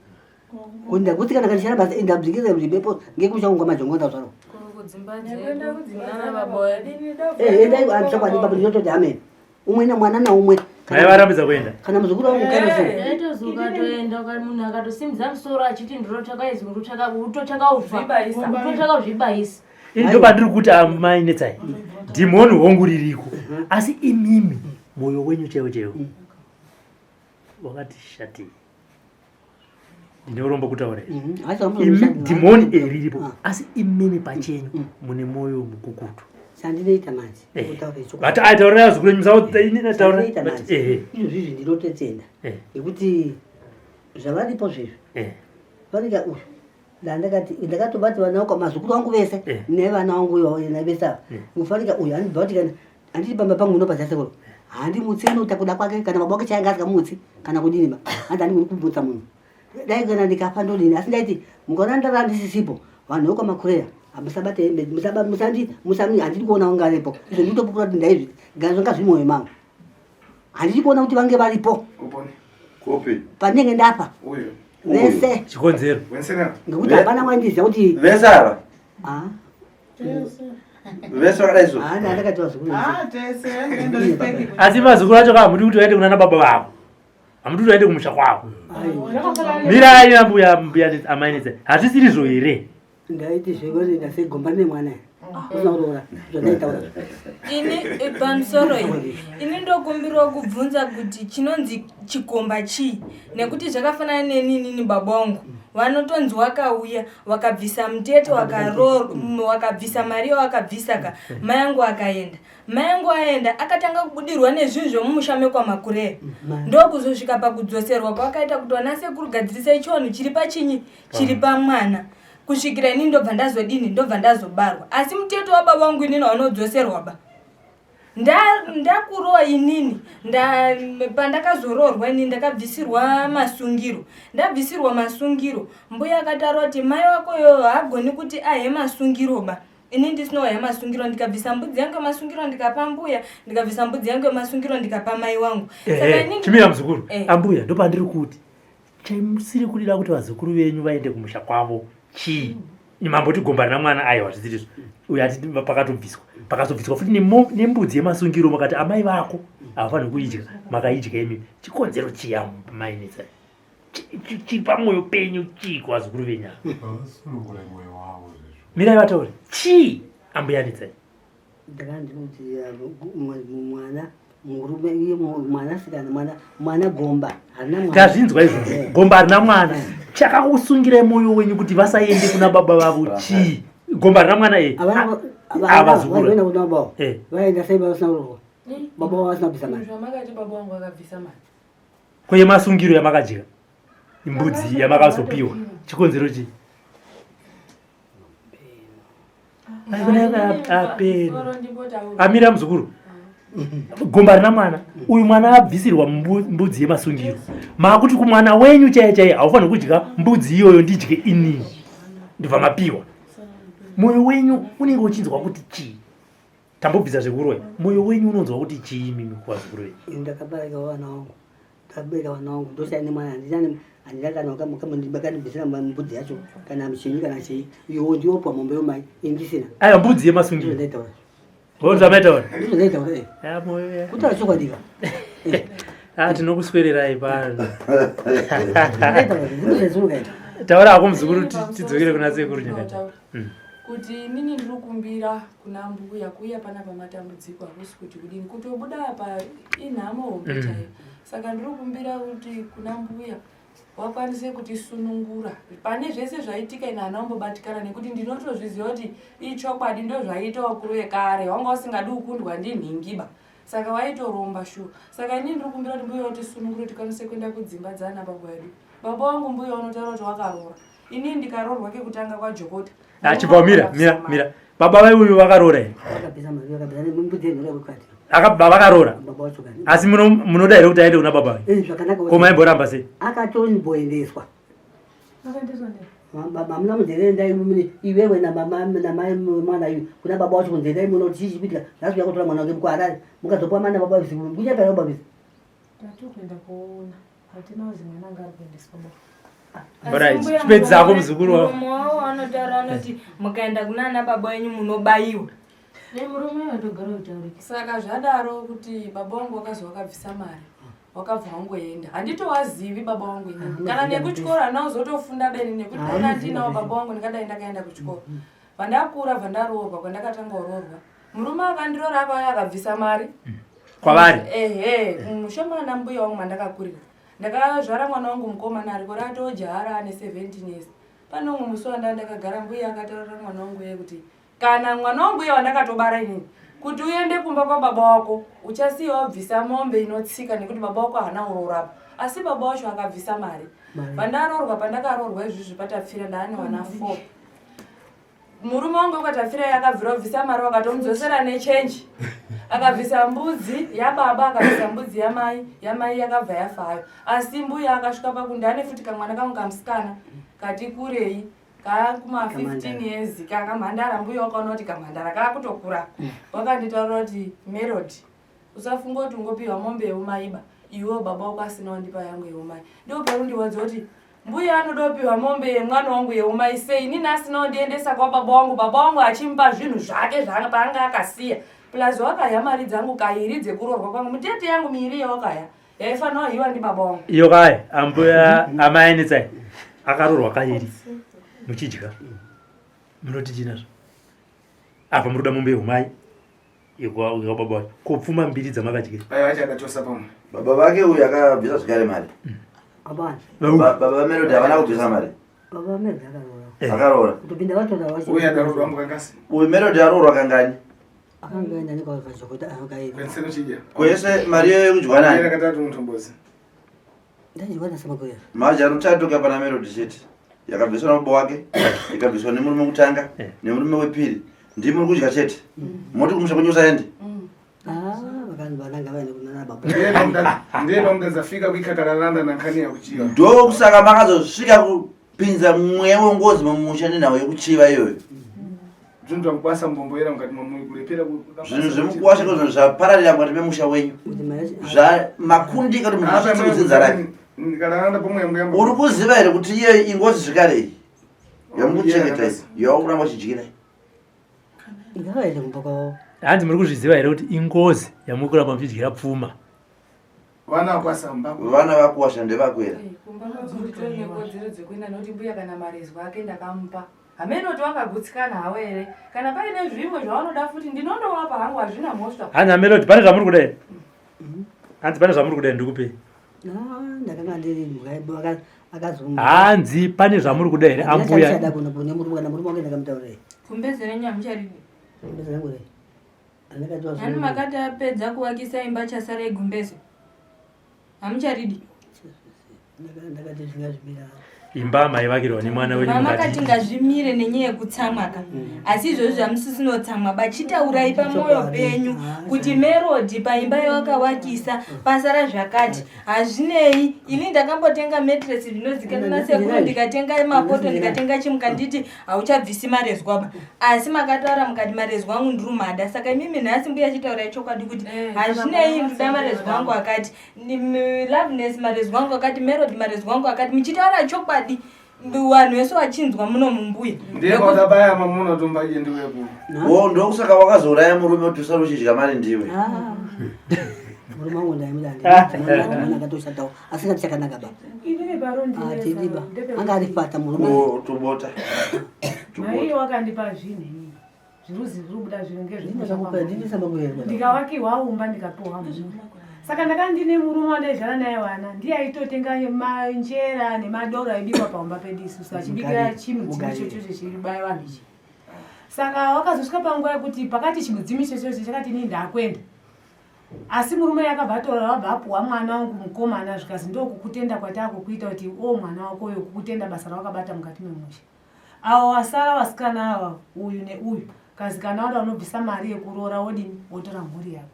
Kuti ndakuti kana kandishara basa ndabzikisa zvimbepo ngekushango kwamajongonda zvaro. Kudzimba dzedu nana baba wadini Eh, endai chokwadi ipapo ndinototi amen. Umwe namwana naumwe. Mai varambidza kuenda. Kana muzukuru wangu kana Ndaitozi ukatoenda munhu akatosimudza musoro achiti ndinotsvaka izvi ndinotsvaka utotsvaka ufa Kuzvibayisa. utotsvaka kuzvibayisa Ini ndopandiri kuti amai Netsai. Dhimoni hongu ririko. Asi imimi mwoyo wenyu chaiwo chaiwo wakati shatei. Ndine urombo kutaura izvi. Imi dhimoni iri riripo asi imimi pachenyu mune mwoyo mukukutu. Chandinoita manje. Eh. Kutaura ichokwadi. Vati ai taurai vazukuru venyu musaudza ini ndataura. Chandinoita But manje. ehe. Izvozvi izvi ndinototenda. Eh. Nekuti zvavaripo zvezvi. Eh. Vanenge uyu ndandakati ndakatobati vana vangu mazukuru vangu vese Eh. nevana vangu ivo vese ava Eh. mufanika uyu andibva kuti kana handiti pamba pangu unopa sekuru handimutsi anoita kuda kwake kana baba wake chainge asingamutsi kana kudini ba hanzi handigoni kumutsa munhu dai kana ndikafa ndodini asi ndaiti mukaona ndara ndisisipo vanhu vekwamakureya hamusabate hembe musaba musandi musami handidi kuona vange varipo izvo ndinotopupura kuti ndaizvi zvanga zviri mwoyo mangu handidi kuona kuti vange varipo Kupi? pandinenge ndafa vese Chikonzero. ngekuti hapana wandiziva kuti Vese ava? Ah. Vese vakadai so? Ah, ndakati vazukuru Ah, tese ndorespect. Asi vazukuru vacho ka hamudi kuti vaende kunana baba vavo. Hamudi kuti vaende kumusha kwavo. Mirai ambuya mbuya amai Netsai. Hazvisirizvo here? ndaiti zvekuenda segomba nemwana. Usina kuroora zvandaitaura. Ini eh, pamusoro iyi ini ndokumbirawo kubvunza kuti chinonzi chikomba chii nekuti zvakafanana neninini baba wangu vanotonzi wakauya wakabvisa mutete wakabvisa mari yawakabvisa ka mai angu akaenda mai angu aenda akatanga kubudirwa nezvinhu zvemumusha mekwamakureya ndokuzosvika pakudzoserwa kwakaita kuti vana sekuru gadzirisai chivanhu chiri pachinyi chiri pamwana kusvikira ini ndobva ndazodini ndobva ndazobarwa asi muteto wababa wangu inini wanodzoserwa ba ndakurowa inini pandakazoroorwa inini ndakabvisirwa masungiro ndabvisirwa masungiro mbuya akataura kuti mai wako yoyo haagoni kuti ahe masungiro ba ini ndisinohaya masungiro ndikabvisa mbudzi yangu yemasungiro ndikapa mbuya ndikabvisa mbudzi yangu yemasungiro ndikapa mai wangu chimira muzukuru eh. ambuya ndopandiri kuti Chamusiri kudira kuti vazukuru venyu vaende kumusha kwavo chii? Mamboti gomba rina mwana aiwa zvisiri izvo. Uyu ati pakatobviswa. Pakazobviswa futi nembudzi yemasungiro makati amai vako havafaniri kuidya makaidya imi. Chikonzero chii amai Netsai? Chiri pamwoyo penyu chii kuvazukuru venyu ava? Vasunungure mwoyo wavo zvezvo. Mirai vataure. Chii ambuya Netsai? Ndakandinoti mwana murume iye mwanasikana mwana mwana gomba harina mwana. Tazvinzwa izvozvo. Eh. Gomba harina mwana. Eh. Chakakusungirai moyo wenyu kuti vasaende kuna baba vavo chii? Gomba harina mwana eh. Avazukuru. Vaenda kuna baba. Eh. Vaenda sei vasina kurohwa? Baba vavo vasina kubvisa mari. Zvamakati baba vangu vakabvisa mari. Ko yemasungiro yamakadya? Mbudzi yamakazopiwa. Chikonzero chii? Amira muzukuru gomba rina mwana uyu mwana abvisirwa mbudzi yemasungiro maakuti kumwana wenyu chaiye chaiye haufaniri kudya mbudzi iyoyo ndidye inini ndibva mapiwa mwoyo wenyu unenge uchinzwa kuti chii tambobvisa zvekuroya mwoyo wenyu unonzwa kuti chii mimi kuvazukuru venyu ndakabarika vana vangu Ndakabereka vana vangu ndosaya nemwana handina handina kana wakandibvisira mbudzi yacho kana chinyi kana chii iwo ndiwopa mombe yomai ini ndisina. Aya mbudzi yemasungiro. Ndozvandaitaura. Ndozvo zvamaitaura. Ndizvo zvandaitaura eh. Kutaura chokwadi ka. Eh. Ah tinokuswererai pano. Taura hako muzukuru tidzokere kuna sekuru nyakati. Mm. Kuti inini ndiri kumbira kuna mbuya kuuya pana pamatambudziko hakusi kuti kudini kutobuda apa inhamo hombe mm. chaiyo saka ndiri kumbira kuti kuna mbuya wakwanise kutisunungura pane zvese zvaitika ina hana umbobatikana nekuti ndinotozviziva kuti ichokwadi ndozvaiita wakuru vekare wanga usingadi kukundwa ndinhingiba saka waitoromba shuwa saka inini ndiri kumbira kuti mbuya watisunungure tikwanise kuenda kudzimba dzaana baba vedu baba wangu mbuya unotaura kuti wakaroora Ini ndikaroorwa kekutanga kwaJokota. Achibva mira mira mira. Baba vai uyu vakaroora here? Vakabvisa mari vakabvisa nembudzi yenhora kukati. Akabva vakaroora. Baba wacho kani. Asi muno munoda here kuti aende kuna baba vai? Eh zvakanaka. Ko maimboramba sei? Akatomboendeswa. Akaendeswa ndani? Baba muna munzere ndai mune iwewe na mama na mai mwana uyu kuna baba wacho kunzere muno chii chikuitika nhasi uya kutora mwana wake kuHarare mukazopa mwana baba visi kunyepera baba visi. Tatokuenda kuona. Hatina kuzi mwana anga ari kuendeswa baba. Alright, chipedza hako muzukuru wako. Muromo wavo anotaura anoti mukaenda kunana baba wenyu munobayiwa. Nemurume atogara kutaurika. Saka zvadaro kuti baba wangu wakazi wakabvisa mari wakabva wangoenda handitowazivi baba wangu inini kana nekuchikoro handina kuzotofunda beni nekuti dai ndinawo baba wangu ndingadai ndakaenda kuchikoro vandakura bvandaroorwa kwandakatanga kuroorwa murume akandiroora akauya akabvisa mari kwavari ehe mushomana mbuya wangu mandakakurira Ndakazvara mwana wangu mukomana ariko ratojaha raane 17 years. Pane umwe musi wanda ndakagara mbuya akataurira mwana wangu iye kuti kana mwana wangu iye wandakatobara inini kuti uende kumba kwababa wako uchasiya wabvisa mombe inotsika nekuti baba wako haana uroorapa asi baba wacho akabvisa mari pandaroorwa pandakaroorwa izvizvi patapfira ndaane wana 4 murume wangu wekwaTafirai akabvira kubvisa mari wakatomudzosera nechenji akabvisa mbudzi yababa akabvisa mbudzi yamai yamai yakabva yafayo asi mbuya akasvika pakundi ane futi kamwana kangu kamusikana kati kurei kakuma 15 years kakamhandara mbuya wakaona kuti kamhandara kakutokura wakanditaurira kuti melody usafunga kuti ungopiwa mombe yeumaiba iwewo baba wako asina wandipa yangu yeumai ndipo paundiwadza kuti mbuya anoda kupiwa mombe yemwana wangu yeumai sei inini asina kundiendesa kwababa wangu baba wangu achimupa zvinhu zvake paanga akasiya plus wakaya mari dzangu kairi dzekuroorwa kwangu mitete yangu miiri yawakaya yaifanira hiwa ndibaba wangu iyo kaya ambuya amai netsai akaroorwa kairi muchidya munoti chinazvo. Apa muri kuda mombe yehumai yekwa baba wacho. Ko pfuma mbiri dzamakadya. Pai vacho akatosa pamwe. Baba vake uyu akabvisa zvekare mari. Abana. Baba vaMelody havana kubvisa mari. Baba vaMelody akaroora. Akaroora. Kutopinda vatora wacho. Uyu akaroorwa mukangasi. Uyu Melody aroorwa kangani? Akangaenda nekwakazokota akaenda. Kwese Kwese mari iyoyo yekudyiwa nani? Katatu mutombozi. Ndadyiwa naSamagoya. Mari anochatoka pana Melody chete. Yakabviswa nababa wake, ikabviswa nemurume wekutanga, nemurume wepiri. Ndimi muri kudya chete. Moti kumusha kwenyu usaende. Ah, vakanzi vananga vaenda kunana baba. Ndiye pamudazafika kuikakararanda nankhani yakuchiva. Ndokusaka makazosvika kupinza mweya wengozi mumusha nenhau yekuchiva iyoyo. Zvinhu zvamukwasa mbomboera mukati mamuyi kulepera Zvinhu zvemukuwasha kozvo zvapararira mukati memusha wenyu. Zvamakundika kuti munhu asvitse kudzinza rake. Ndikararanda pomwe yangu yamba. Uri kuziva here kuti iyoyo ingozi zvekare iyi yamukuchengeta iyi yawakuramba uchidyira iyi? Ngavaende kumba kwavo. Hanzi muri kuzviziva here kuti ingozi yamuri kuramba muchidyira pfuma? Vana vakwasamba. Vana vakuwasha ndevakwera. Kumba kwangu nditori nekodzero dzekuenda nokuti mbuya kana marezwa ake ndakamupa. Hameno kuti wakagutsikana hawo here. Kana paine zvimwe zvaunoda futi ndinondowapa hangu hazvina mhosva. Hanzi aMelody pane zvamuri kuda here? Hanzi pane zvamuri kuda here ndikupei? Ah, ndakanga ndiri mbwa akazo. Hanzi pane zvamuri kuda here ambuya? Handina kuno kune murume kana murume wangu ndakamutaurira. Gumbeze renyu hamucharidi. Gumbeze rangu rei? Andakatiwa Hani makati apedza kuvakisa imba chasara igumbeze. Hamucharidi. Ndakati zvingazvimira. Imba maivakirwa nemwana wenyu Mama mukati. kati ngazvimire nenyaya yekutsamwa ka. Asi izvozvi zvamusisinotsamwa bachitaurai pamwoyo penyu kuti Melody paimba yawakawakisa pasara zvakati. Hazvinei ini ndakambotenga mattress zvinozikanwa nasekuru ndikatenga mapoto ndikatenga chimuka nditi hauchabvisi marezwa ba. Asi makataura mukati marezwa angu ndiri mada. Saka imimi nhasi mbuya chitaurai chokwadi kuti hazvinei ndoda marezwa angu akati. Loveness marezwa angu akati Melody marezwa angu akati muchitaura chokwadi vanhu vese vachinzwa muno mumbuya. Ndiye kwatabaya mamuna tombaje ndiwe ku. Wo ndokusaka wakazouraya murume kuti usare uchidya mari ndiwe. Murume wangu ndaimuda ndimwana akatoshatawo asina chakanaka ba. Inini paro Atidiba. Anga ari fata murume. Wo tobota. Mai wakandipa zvinhu inini. Zviruzi zviri kubuda zviro ngezvindisamakuerwa. Ndikavakirwa umba ndikapiwa mhuri. Saka ndakanga ndine murume wandaizvara naye vana ndiye aitotenga manjera nemadoro aibikwa paumba pedu isusu achibikira chimudzimu ichocho chechibaya vanhu ichi. Saka wakazosvika panguva yekuti pakati chimudzimu ichocho chakati inini ndakuenda. Asi murume yakabva atora vabva apuwa mwana wangu mukomana zvikazi ndokukutenda kwatakukuita kuti o mwana wako uyo kukutenda basa rawakabata mukati memusha. Avo vasara vasikana ava uyu neuyu kazi kana wada unobvisa mari yekuroora wodini wotora mhuri yako.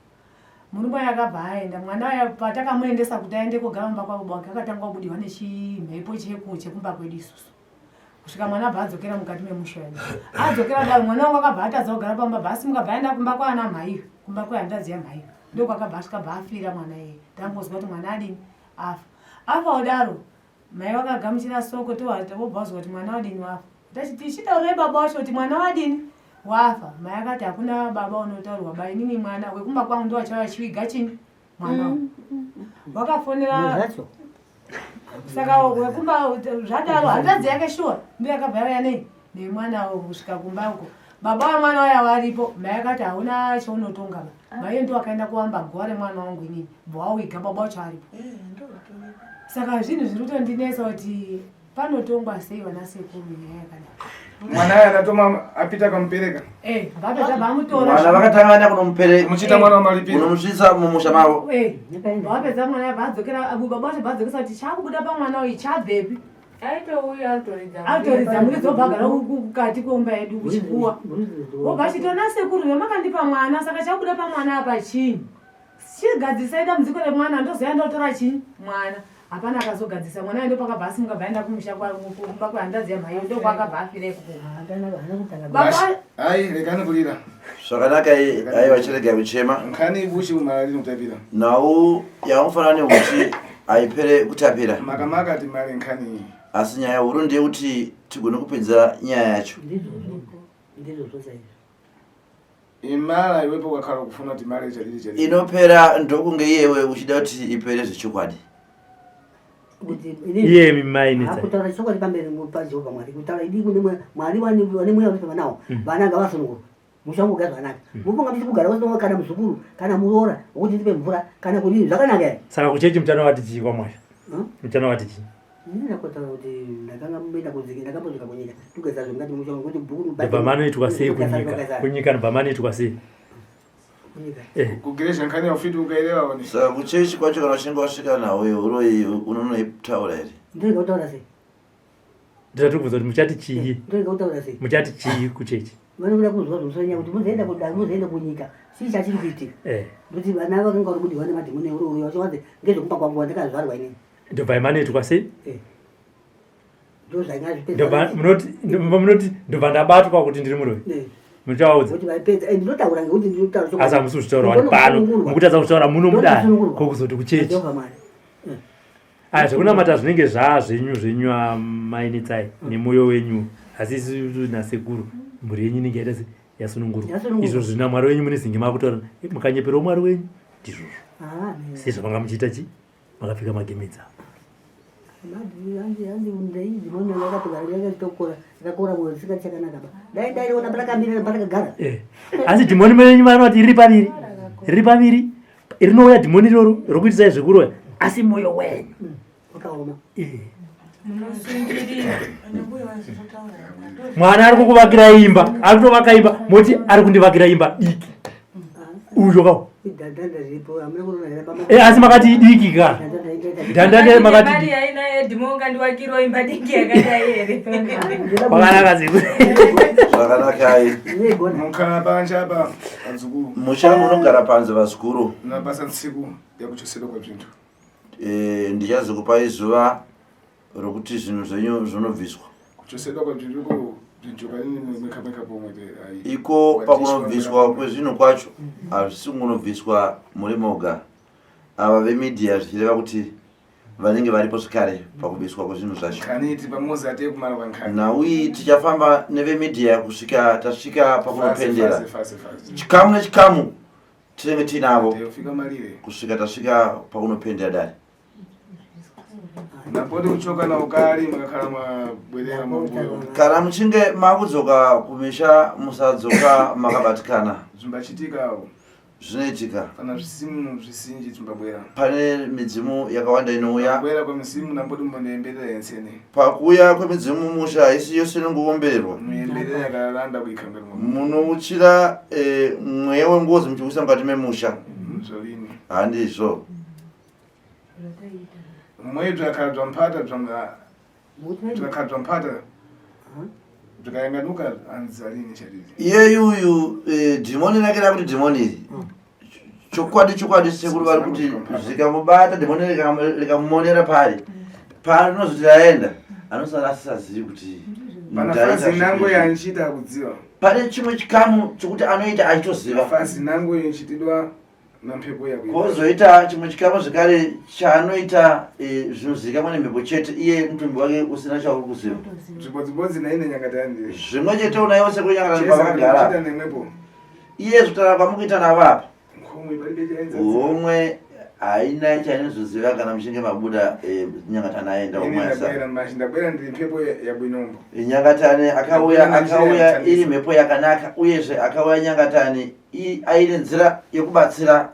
Murume uya akabva aenda mwana uya patakamuendesa kuti aende kogara mumba kwababa wake akatanga kubudirwa nechimhepo cheku chekumba kwedu isusu kusvika mwana abva adzokera mukati memusha wedu adzokera daro mwana wangu akabva atadza kugara pamba bva asimuka bva aenda kumba kwaana mhaiyo kumba kwehanzvadzi yamhaiyo ndokwakabva asvika bva afira mwana iye tangozwa kuti mwana adini afa afa kudaro Mai vakagamuchira soko vobva vazwa kuti mwana wadini wafa. Tichitaurai baba wacho kuti mwana wadini wafa. Mai akati hakuna baba unotaurwa ba inini mwana wekumba kwangu ndo vachauya vachiviga chini mwana wakafonera saka wekumba zvadaro hanzvadzi yake shuwa ndiyo yakabva yauya nei nemwana kusvika kumba uko baba wemwana waya varipo mai akati hauna chaunotonga ba mai ndo akaenda kuamba guva remwana wangu inini bva wawiga baba wacho aripo saka zvinhu zviri kutondinetsa kuti panotongwa sei vana sekuru nyaya yakadai Mwana aya akatoma apita akamupereka. Eh, vapedza vamutora Mwana vakatanga vaenda kunomupereka. Muchiita mwana wamaripiro. Kunomusvitsa mumusha mavo. Eh, vapedza mwana vadzokera baba wacho vadzokesa kuti chakubuda pamwana uyu chabvepi Aitouya atoridza. Atoridza muridzo obva agara kukati kweumba yedu kuchikuwa. Obva achitona sekuru vemakandipa mwana saka chakubuda pamwana apa chii? Chigadzisai dambudziko remwana ndozoya ndotora chii? Mwana. Hapana akazogadzisa mwana ndo pakabva asimuka bva aenda kumusha kumba kwehanzvadzi yamhaiyo ndokwakabva afira ikoko. Baba Ai rekani kurira. Zvakanaka aiwa chirega kuchema. Nkhani uchi umarari kutapira. Nhau yaunofana neuchi haipere kutapira. Makamaka timare nkhani iyi. Asi nyaya huru ndeyekuti tigone kupedza nyaya yacho. Ndizvozvo chaizvo. Imara iwepo ukakhala kufuna kuti mare chadiri chadiri. Inopera ndokunge iyewe uchida kuti ipere zvechokwadi. Iye mai Netsai. Kutaura chokwadi pamberi paJehovha Mwari. Kutaura idi kune Mwari vane mweya unofema nawo. Vana ngavasunungurwe. Musha wangu ugare zvakanaka. Mufunga muchiri kugara usina kana muzukuru kana muroora wekuti ndipe mvura kana kudini zvakanaka here? Saka kuchechi muchana wati chii kwamwasha? Muchana wati chii? Ini ndakotaura kuti ndakanga mboenda kudzika ndakambodzoka kunyika tugeza zvemukati musha wangu kuti bhuku Ndobva manoitwa sei kunyika? Kunyika ndobva manoitwa sei? Eh. Kugeresha nkhani yaufiti ukaireva one. Saka kuchechi kwacho kana uchinge wasvika nawo uroyi unonoitaura here? Ndorega kutaura sei? Ndinoda kubvunza kuti muchati chii? Ndorega kutaura sei? Muchati chii kuchechi? Vanoda kunzwa zvemusoro kuti muzoenda kuda muzoenda kunyika. Chii chachiri kuitika? Eh. Ndokuti vana vakanga vari kudiwa nemadhimoni euroyi vachiwanze ngezvekumba kwangu wandakazvarwa inini. Ndobva manoitwa sei? Eh. Ndozvainga Ndobva munoti ndobva munoti ndobva ndabatwa kuti ndiri muroyi. Eh. Muchaudza. Kuti vaipedza. Eh, ndinotaura ngekuti ndinotaura Asi hamusi kuzvitaura wani pano. Mukutadza kuzvitaura muno mudare. Ko kuzoti kuchechi. Jehovha Mwari. Aya zvekunamata zvinenge zvaa zvenyu zvenyu amai Netsai nemwoyo wenyu asi isu nasekuru mhuri yenyu inenge yaita se yasunungurwa. Yasunungurwa. Izvo zvina Mwari wenyu munezinge makutaura mukanyeperawo Mwari wenyu ndizvozvo. Ah, ne. Sezvamanga muchiita chi makapfeka magemedza. Eh. Asi dhimoni menyu vanoti riri paviri. Riri paviri. Rinouya dhimoni iroro rokuitisai zvekuroya asi moyo wenyu. Wakaoma. Eh. Munosungirira. Mwana ari kukuvakira imba, ari kutovaka imba, moti ari kundivakira imba diki. Uyo kawo. Eh, asi makati idiki ka. Dhandanda makati Mari yaina Edmo ungandiwakirawo imba diki yakadai here? Kwakanaka zvikuru. Zvakanakai. Mukhala panja apa vazukuru. Musha munogara panze vazukuru. Napasa ntsiku yakuchosedwa kwa zvintu. Eh, ndichazokupai zuva rokuti zvinhu zvenyu zvinobviswa. Kuchosedwa kwa zvintu ko zvintu kanini mweka mweka pomwe te ai. Iko pakunobviswa kwezvinhu kwacho hazvisi kungonobviswa muri moga. Ava vemedia zvichireva kuti vanenge varipo zvekare pakubviswa kwezvinhu zvacho. Nkhani pamozi atiye kumara kwa nkhani. Nhau iyi tichafamba nevemedia kusvika tasvika pakunopendera. Fase fase fase. Chikamu nechikamu tinenge tiinavo Teyofika malire. kusvika tasvika pakunopendera dare. Napoti kuchoka na ukali makakhala mabwerera mambuyo. Kana muchinge makudzoka kumisha musadzoka makabatikana. Zvimbachitika Zvinoitika. Kana zvisimu zvisinji zvimbabwera. Pane midzimu yakawanda inouya. Kubwera kwemizimu namboti munoemberera yensene. Pakuuya kwemidzimu mumusha haisi yose inongoombererwa. Muemberera yakaranda kuikanganwa. Munouchira eh, mweya wengozi muchiuisa mukati memusha. Zvolini. Handizvo. Mwe zvakadzwa mpata zvanga zvakadzwa mpata zvikayanganuka hanzalini chadidi. Iyeyu eh, dhimoni rake rakuti dhimoni iri. Chokwadi chokwadi sekuru vari kuti zvikamubata dhimoni rikamumonera pari. Parinozoti raenda anosara asisazivi kuti Pana ndaita fazi nango zvipi. yanchiita kudziva. Pane chimwe chikamu chokuti anoita achitoziva. Fazi nango yanchitidwa nampepo yakuita. Kozoita chimwe chikamu zvekare chaanoita eh, zvinozivikanwa nemhepo chete iye mutumbi wake usina chauri kuziva. Zvibodzibodzi naine nyakatandi. Zvimwe chete unaiwo sekuru Nyangatani Chesa pavakagara. kuchita nemwepo. Iye zvitaura kwamukuita navo apa. Nkhomwe palibe chaenza. Homwe haina chainozoziva kana muchinge mabuda eh, Nyangatani aenda Ini homwe asara. ndabwera mashi ndabwera ndiri mpepo yabwinombo. Nyangatani akauya Ndabwera njira akauya yakutandisa. iri mhepo yakanaka uyezve akauya Nyangatani aine nzira yekubatsira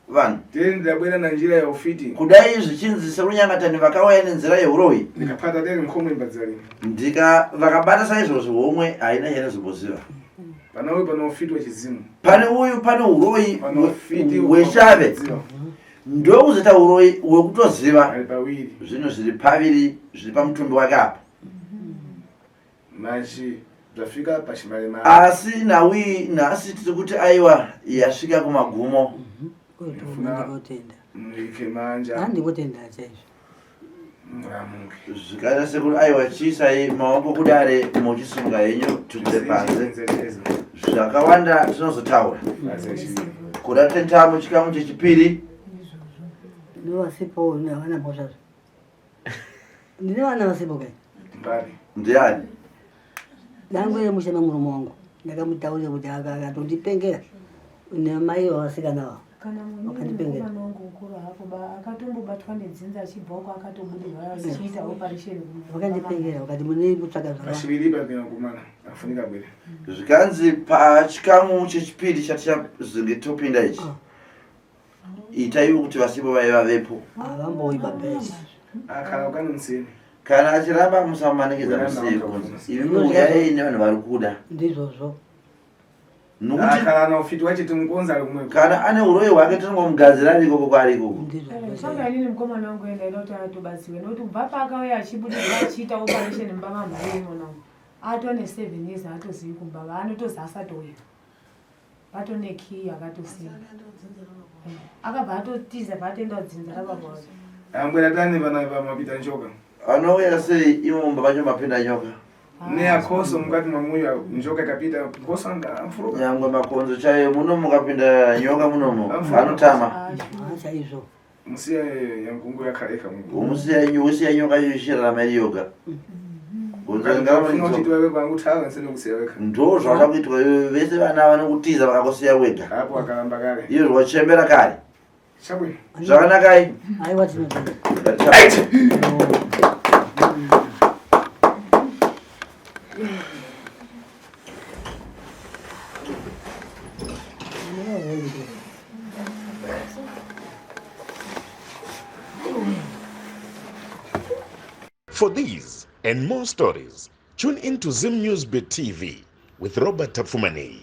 vanhu. Tiri ndabwera na njira ya ufiti. Kudai zvichinzi sekuru Nyangatani vakauya nenzira yeuroyi Ndikapata teri nkhomwe imbadzalini. ndika vakabata saizvozvo homwe haina chainozomboziva. Pana uyu pana ufiti wechizimu. Pane uyu pane uroyi Pana ufiti hweshave hwekudziva. ndokuzoita uroyi hwekutoziva Ari pawiri. zvinhu zviri paviri zviri pamutumbi wake apa. Mashi zvafika pachimaremare. Asi nhau iyi nhasi tiri kuti aiwa yasvika kumagumo. Ndikotenda. Muike manja. Ndikotenda chaizvo. Muramuke. Zvikaita sekuru aiwa chiisai maoko kudare muchisunga henyu tibve panze. Zvakawanda tinozotaura. Kuda tentamu chikamu chechipiri. Ndovasipo havana mhosva. Ndine vana vasipo kai. Mbari. Ndiani? Dangwe remusha memurume wangu. Ndakamutaurira kuti akatondipengera nemai vavasikana ava. Kana Wakandipengera. mukomana wangu mukuru hapo ba akatombobatwa nedzinza achibva uko akatobudirwa achiita operation Wakandipengera wakati mune kutsvaga zvakawanda. Pachiviri papinda kumana afunika bwere. Zvikanzi pachikamu chechipiri chatichazenge topinda ichi. Itai kuti vasipo vaiva vepo. Havamboyi babesi. Akala ukanomuseni. Kana achiramba musamumanikidza musiye kunze. Imi uyai nevanhu vari kuda. Ndizvozvo. Nokuti Kana ufiti wachiti mukonza ari kumwe. kana ane uroyi hwake tinongomugadzira ari ikoko kwaari ikoko. Tsvanga inini mukomana wangu enda ida kuti atobatsirwe nekuti kubva paakauya achibudirwa achiita operation mumba mamhai imona umu atone seven years haatozivi kumba vaanotozi asatouya patone key akatosiya akabva atotiza paatoenda kudzinza rababa wake. Ambwera tani vana vamapita njoka. Anouya sei imo mumba macho mapinda nyoka? Neakoso mukati mamuya njoka ikapita koso anga amfuruka. Nyangwe makonzo chaiyo muno mukapinda nyoka munomo anotama. Chaizvo. Musiya yangungu yakareka mungu. Umusiya usiya nyoka ichirarama iri yoga. Gonzo Ufuna uchiti wewe kwangu tawe nsene kusiya weka. Ndo zvauda kuitwa iwe vese vana vanokutiza vakakusiya wega. Apo akaramba kare. Iyo zvawachembera kare. Chabwino. Zvakanakai. Aiwa tinotenda. For these and more stories, tune in to Zim News Bit TV with Robert Tafumani.